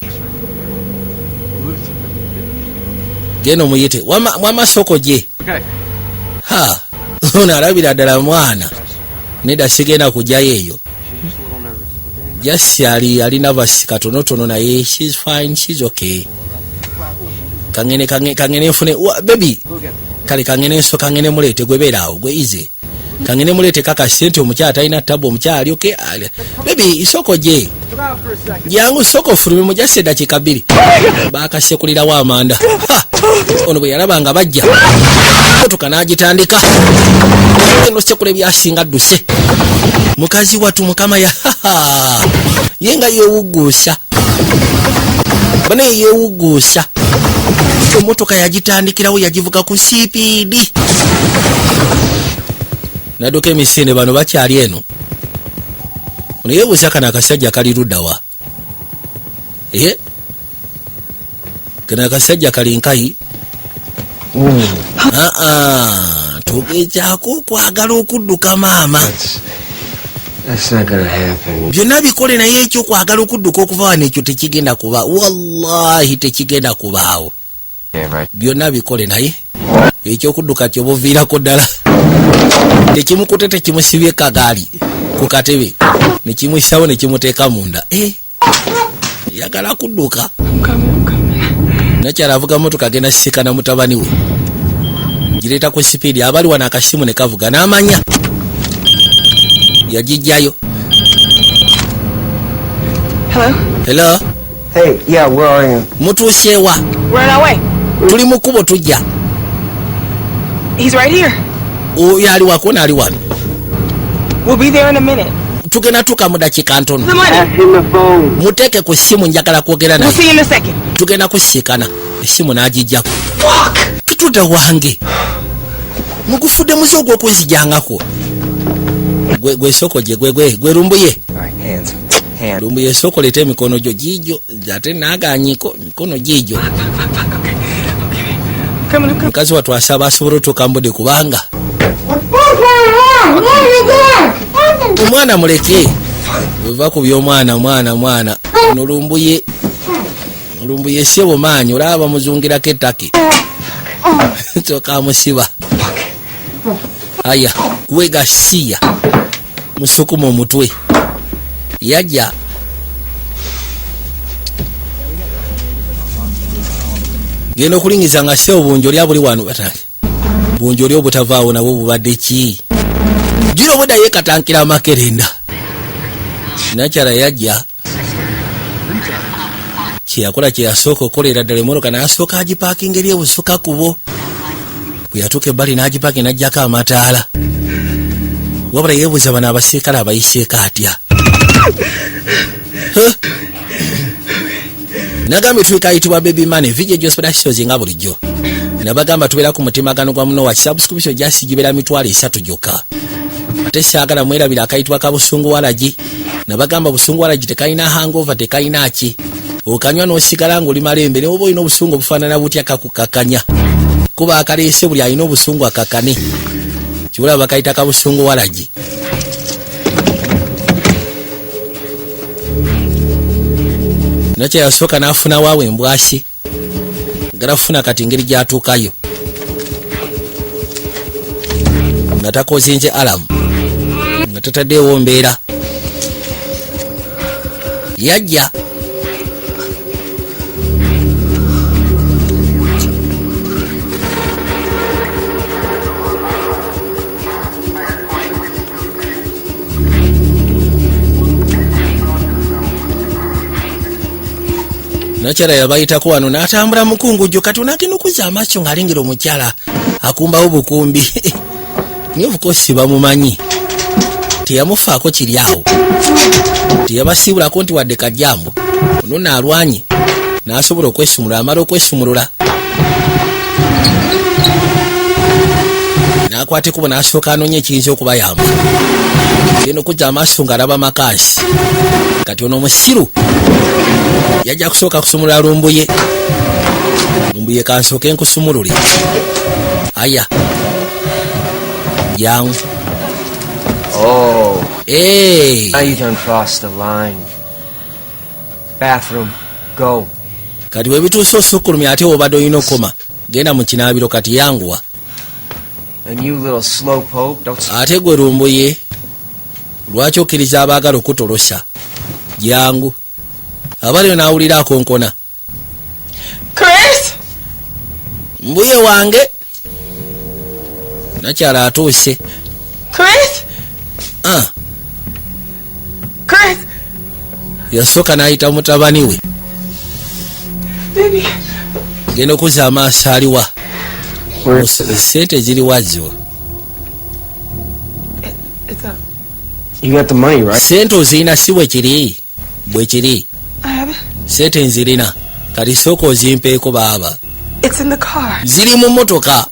Genda omuyite wama soko gye. Ha, ono alabira ddala mwana. Nedda, sigenda kujjayo eyo. Just ali nervous katonotono, naye she's fine, she's okay. Kangene kangene nfune baby. Kale kangene nso kangene muleete. Gwe beera awo, gwe easy. Kangene muleete kaka sente. Omukyala talina tabu, omukyala ali okay. Baby, soko gye, jangu soko ofulume mu just eddakiika 2. Bakasekulirawo amanda. Ha! Ono bwe yalaba nga bajja, motoka n'agitandika eno sekula ebyasinga dduse. Mukazi watu mukama ya ye nga yeewugguusa bane, yeewugguusa emotoka yagitandikirawo, yagivuga ku speed nadduka emisinde. Bano bakyali eno. Ono yeebuuza kano akasajja kali luddawa? Ee, kano akasajja kali nkayi. Aa, tugezaako okwagala okudduka maama. That's not gonna happen. Byonna bikole, naye ekyokwagala okudduka okuva wano ekyo tekigenda kuba, wallahi tekigenda kubaawo. Yeah, right. Byonna bikole, naye ekyokudduka kyobuviirako ddala tekimukute, tekimusibye kagaali ku katebe nekimusawo nekimuteeka munda. Eh, yagala kudduka. Nakyala avuga motoka agenda sisikana mutabani we, gireeta ku speed. Abali wano akasimu ne kavuga n'amanya yagijjayo. Hello? Hello? Hey, yeah, where are you? Mutuuseewa? We're on our way. Tuli mu kkubo tujja. He's right here. Oyo ali wako ali wano. We'll be there in a minute. Tugenda tuka mu dakiika ntono. The money. Him the phone. Muteeke ku ssimu, njagala kwogera We'll naye. see you in a second. Tugenda kusiikana. Essimu n'agijjako. Tutudde wange mugufudde muzi ogw'okwezijangako. Gwe gwe soko gye gwe gwe gwe lumbuye. All right, hands. Hands. Lumbuye, soko leeta emikono gyo giigyo, nze ate naaganyiko mikono giigyo. Coming, I'm coming. Mukazi wattu asaba asobole otuuka mu budde kubanga omwana muleke weva ku by'omwana mwana mwana ono lumbuye, lumbuye sebo maanyi olaba bamuzungirako ettake soka amusiba. Aya gwegasiya musukuma omutwe yajja genda okulingiza nga sebo bungi oli abuli wano batange bungi oli obutavaawo nabwo bubadde ki jiro obwedda yeekatankira amakerenda. Nakyala yajja Kyeyakola, kyeyasooka okukolera ddala, emmotoka n'asooka agipaakinga eri ebusuka kubo. Bwe yatuuka ebbali n'agipaaki, n'aggyako amataala. Wabula yeebuuza bano abasirikale abayiseeko atya. Huh? Nagambye tuli kayitibwa Baby Money VJ Jos nga bulijjo nabagamba tubeera ku mutimagano gwa muno wa subscription, just gibeera 30,000 gyokka. Ate saagala mwerabira akayitibwa ka busungu walagi. Nabagamba busungu walagi tekalina hangover, tekalina ki, okanywa n'osigala ng'oli malembe, ne oba olina obusungu obufaanana butya, kakukakanya kuba akaleese buli alina obusungu akakane. Kibula bakayita ka busungu walagi. Nakyo yasooka n'afuna waawe embwasi gala kufuna. Kati engeri gy'atuukayo nga takozinze alarm, nga tataddeewo mbeera, yajja. Nakyala yabayitako wano n'atambula mukungujjo. Kati onagenda okuzza amaaso ng'alengera omukyala akumbawo bukumbi, naye of course bamumanyi, teyamufaako kiri awo, teyabasiibulako nti wadde kajambo. Ono naalwanye n'asobola okwesumulula. Amala okwesumulula n'akwata ekkubo n'asooka anoonya ekiyinza okubayamba. Genda okuzza amaaso ng'alaba makaasi. Kati ono omusiru yajja kusooka kusumulula Lumbuye. Lumbuye, kansooke nkusumulule. Aya, jangu. Oh. Hey. Now you done crossed the line. Bathroom. Go. Kati bwe bituuse osukkulumya, ate wobadde olina okukoma, genda mu kinaabiro kati, yanguwa. And you little slowpoke, don't Ate gwe Lumbuye, lwaki okkiriza abaagala okutolosa? Jangu. Abaliyo n'awulira akonkona. Chris! Mbuye wange, nakyala atuuse. Chris! Ah, Chris! Yasooka n'ayita mutabani we. Baby. Genda okuzza amaaso, aliwa? Sente ziriwa zo? It's You got the money, right? Sente ozirina, si bwe kiri? Bwe kiri. I have it. Sente nzirina, kati sooka ozimpeeko baaba. It's in the car. Ziri mu mmotoka.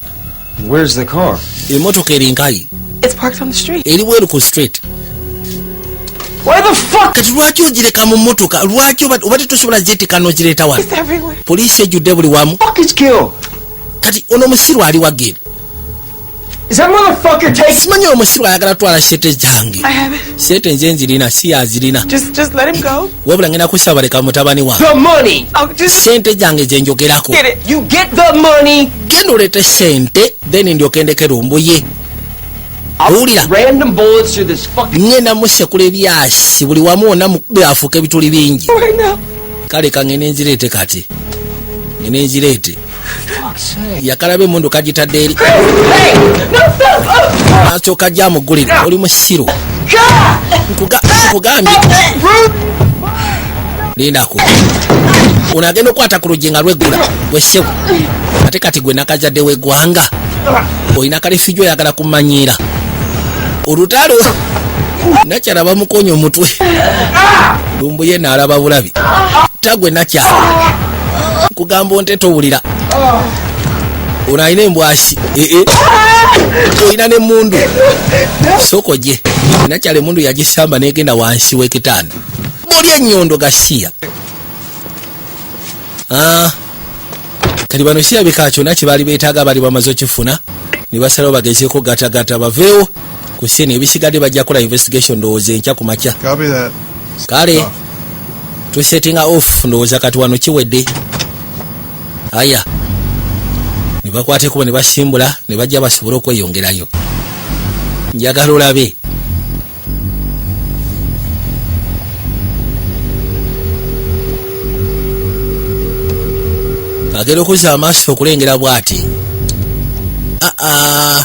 Where's the car? Emmotoka eri nkayi. It's parked on the street. Eri bweru ku street. Why the fuck? Kati lwaki ogireka mu mmotoka? Lwaki oba tetusobola zeetika n'ogireeta wano? It's everywhere. Poliisi ejjudde buli wamu. Fuck is Gil? Kati ono omusiru ali wa, Gil? Is that motherfucker taking? Simanyi omusiru ayagala twala sente zange. I have it. Sente nze nzirina, si yazirina. Just let him go. Wabula ngenda kusaba, leka mutabani wange. The money. Oh, just Sente zange zenjogerako. get it. You get the money. Genda oleete sente, then ndyoke ndeke Lumbuye. Owulira? Random bullets through this fucking. Ngenda musekula ebyasi buli wamu wonna, mukube afuuka ebituli bingi. Right now. Kale kangende nzireete, kati ngende nzireete. Fuck's sake. Yakalaba emundu kagitadde eri. Hey! No, stop! Oh! Asooka ajja amuggulire. Oli musiru. Nkugambye lindako. Ono agenda okukwata ku luggi nga lweggula. Gwe ssebo, ate kati gwe nakazadde w'eggwanga olina kalefijjo, oyagala kumanyiira olutalo. Nakyala bamukonya omutwe. Lumbuye naalaba bulabi. Tagwe nakyala, nkugamba onte towulira. Ono alina embwasi, ee, olina n'emundu, soko gye. Nakyala emundu yagisamba negenda wansi w'ekitanda buli ennyondo gasiya. Ah, kati bano kirabika kyonna kye baali beetaaga baali bamaze okifuna, ne basalawo bagezeeko gatagata baveewo ku scene. Ebisigadde bajja kukola investigation, ndowooza enkya ku makya. Copy that. Kale tusettinga off, ndowooza kati wano kiwedde. Aya, ne bakwata ekubo ne basimbula ne bajja basobole okweyongerayo. Njagala olabe. Agenda okuzza amaaso okulengera bw'ati, aa,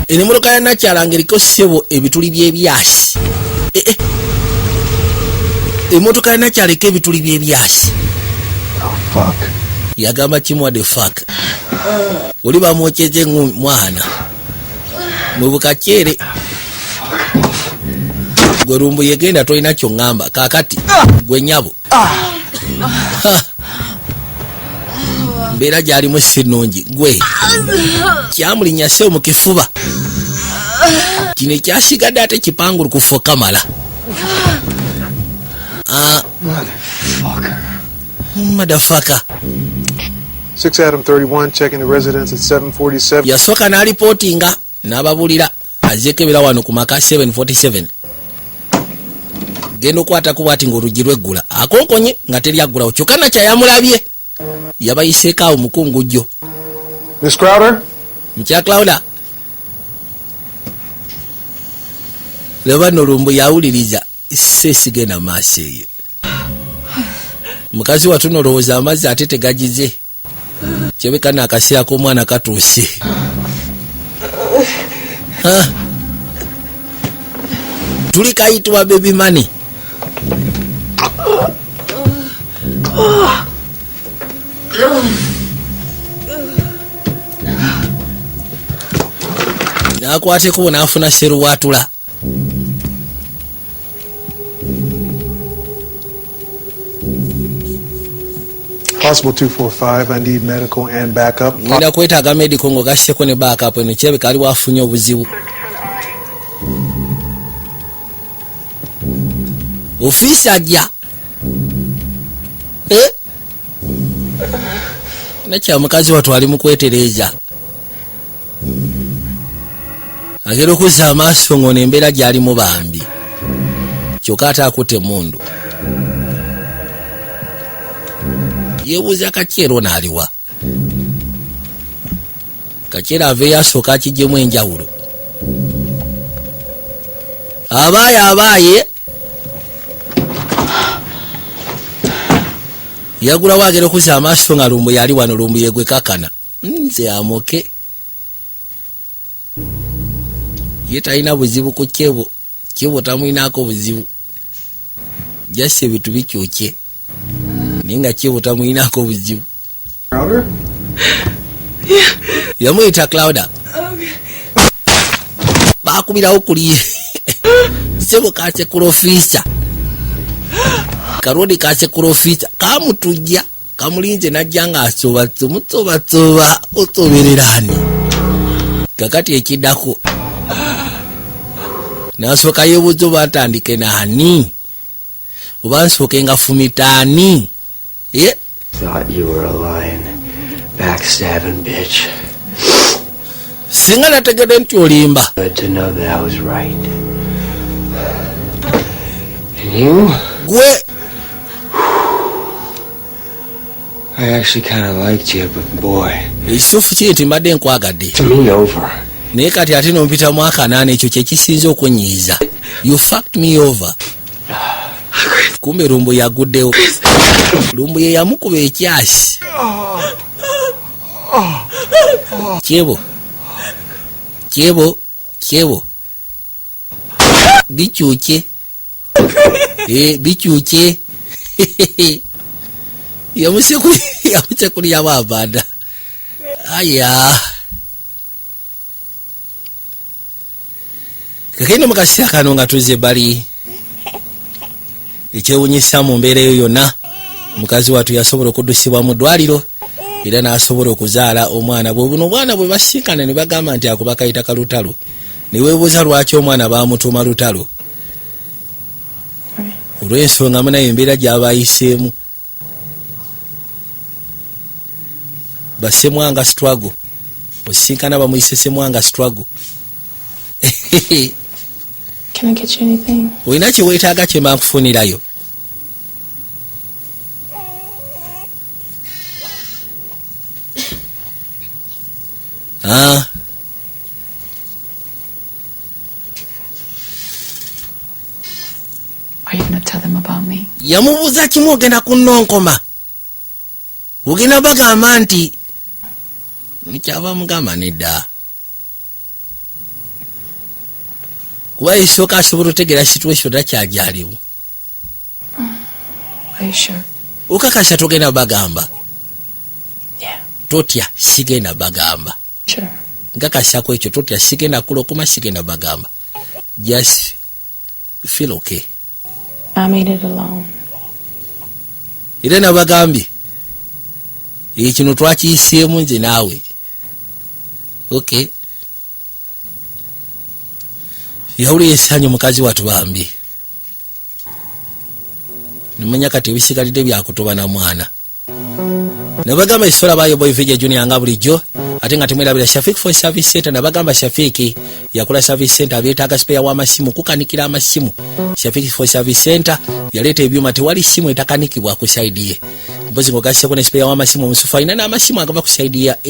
eno emmotoka ya nakyala ng'eriko ssebo ebituli by'ebyasi. Eh, eh. Emmotoka yanakyaleka ebituli by'ebyasi. Yagamba kimu, "What the fuck?" Oli bamwokyeza eŋŋumi mwana mwebukakyere gwe lumbu yegenda, tolina kyoŋŋamba kaakati gwe nyabo. Ha. Mbeera gyalimu si nnungi, gwe kyamulinnya se mu kifuba kino ekyasigadde ate kipangulukufu kamala. Ah, motherfucker. 6 Adam 31 checking the residence at 747. Yasooka n'alipootinga n'ababulira azekebera wano ku maka 747. Genda okwatako bwati ng'oluggi lweggula, akonkonye nga teryaggulawo, kyokka nakyayamulabye yabayiseeko awo mukungujjo. Miss Crowder? Mukya Crowder, laba nno lumbu yawuliriza seesigenda maaso eyo. Mukazi watu nolowooza amazzi ate tegagize, kyebeka naakaseera k'omwana katuuse. Ah. Tuli kayitibwa Baby Money. Nakwata ekubo n'afuna seruwaatula. Possible 245. I need medical and backup. Ngenda kwetaaga medical ng'ogasseko ne backup. Eno kirabika aliwo afunye obuzibu. Ofiisi ajja. Eh? Nakya mukazi wattu ali mu kwetereeza, agenda okuzza amaaso ng'ono embeera gy'alimu bambi, kyokka ate akutte emundu. Yeebuuza kakyero ono aliwa. Kakyero aveeyo asooka akiggyemu enjawulo. Abaaye abaaye yagulawo, agenda okuzza amaaso nga lumbu yali wano. Lumbu yegwe kakana nze amoke, ye talina buzibu ku kyebo, kyebo tamwinaako buzibu, jasi ebintu bikyukye, naye nga kyebo tamwinaako buzibu. Crowder? Yamuyita Crowder, bakubirawo kuli sebo kasekulofisa karodi kasekulofisa kamutujja kamulinze najja nga asoba tumutobatsoba otobererani. Kakati ekiddako nasooka yebuuza oba ntandike naani oba nsooke nga fumitaani. Eh? Thought you were a lying, backstabbing bitch. Singa nategedde nti olimba. Good to know that I was right. And you? Gwe. I actually kind of liked you, but boy, Ekituufu kiri nti mbadde nkwagadde. To me over. Naye kati ate nompitamu akanaana, ekyo kyekisinza okunyiiza. You fucked me over. Kumbe lumbu yaguddewo, lumbu ye yamukuba ekyasi. Kyebo kyebo kyebo bikyukye. Eh, bikyukye. Yamusekuliramu abanda aya. Kakene mu kaseera kano nga tuzze ebbali, ekyewunyisa mu mbeera eyo yonna, mukazi wattu yasobola okuddusibwa mu ddwaliro era n'asobola okuzaala omwana. Bwe buno obwana bwe basinkana ne bagamba nti ako bakayita kalutalo, ne weebuuza lwaki omwana baamutuuma Lutalo, olw'ensonga munaye embeera gy'abayiseemu basemwanga struggle. Osinkana bamuyise Semwanga struggle. Can I get you anything? Olina kye weetaaga kye mba nkufunirayo? Ah. Are you gonna tell them about me? Yamubuuza kimu, ogenda kunnonkoma, ogenda bagamba nti kyava mugamba nedda, kuba esooka asobola otegeera situation takyajalimu. Are you sure? Okakasa togenda bagamba? Yeah. Totya, sigenda bagamba. Sure. Nkakasako ekyo, totya, sigenda kulokoma, sigenda bagamba. Just feel okay. I made it alone. Era nabagambye ekino twakiyiseemu nze naawe. Okay, yawulira essanyu mukazi watu bambi. Nimanya kati ebisigalidde byakutoba na mwana. Nabagamba ekisola bayo Boy Vijay Junior nga bulijjo, ate nga temwerabira Shafik for Service Center. Nabagamba Shafiki yakola service center, abeetaaga spare w'amasimu, kukanikira amasimu, Shafik for Service Center yaleeta ebyuma, tewali simu etakanikibwa ku side ye. Mpozi ng'ogasseko ne spare w'amasimu omusufu, alina n'amasimu agava ku side ya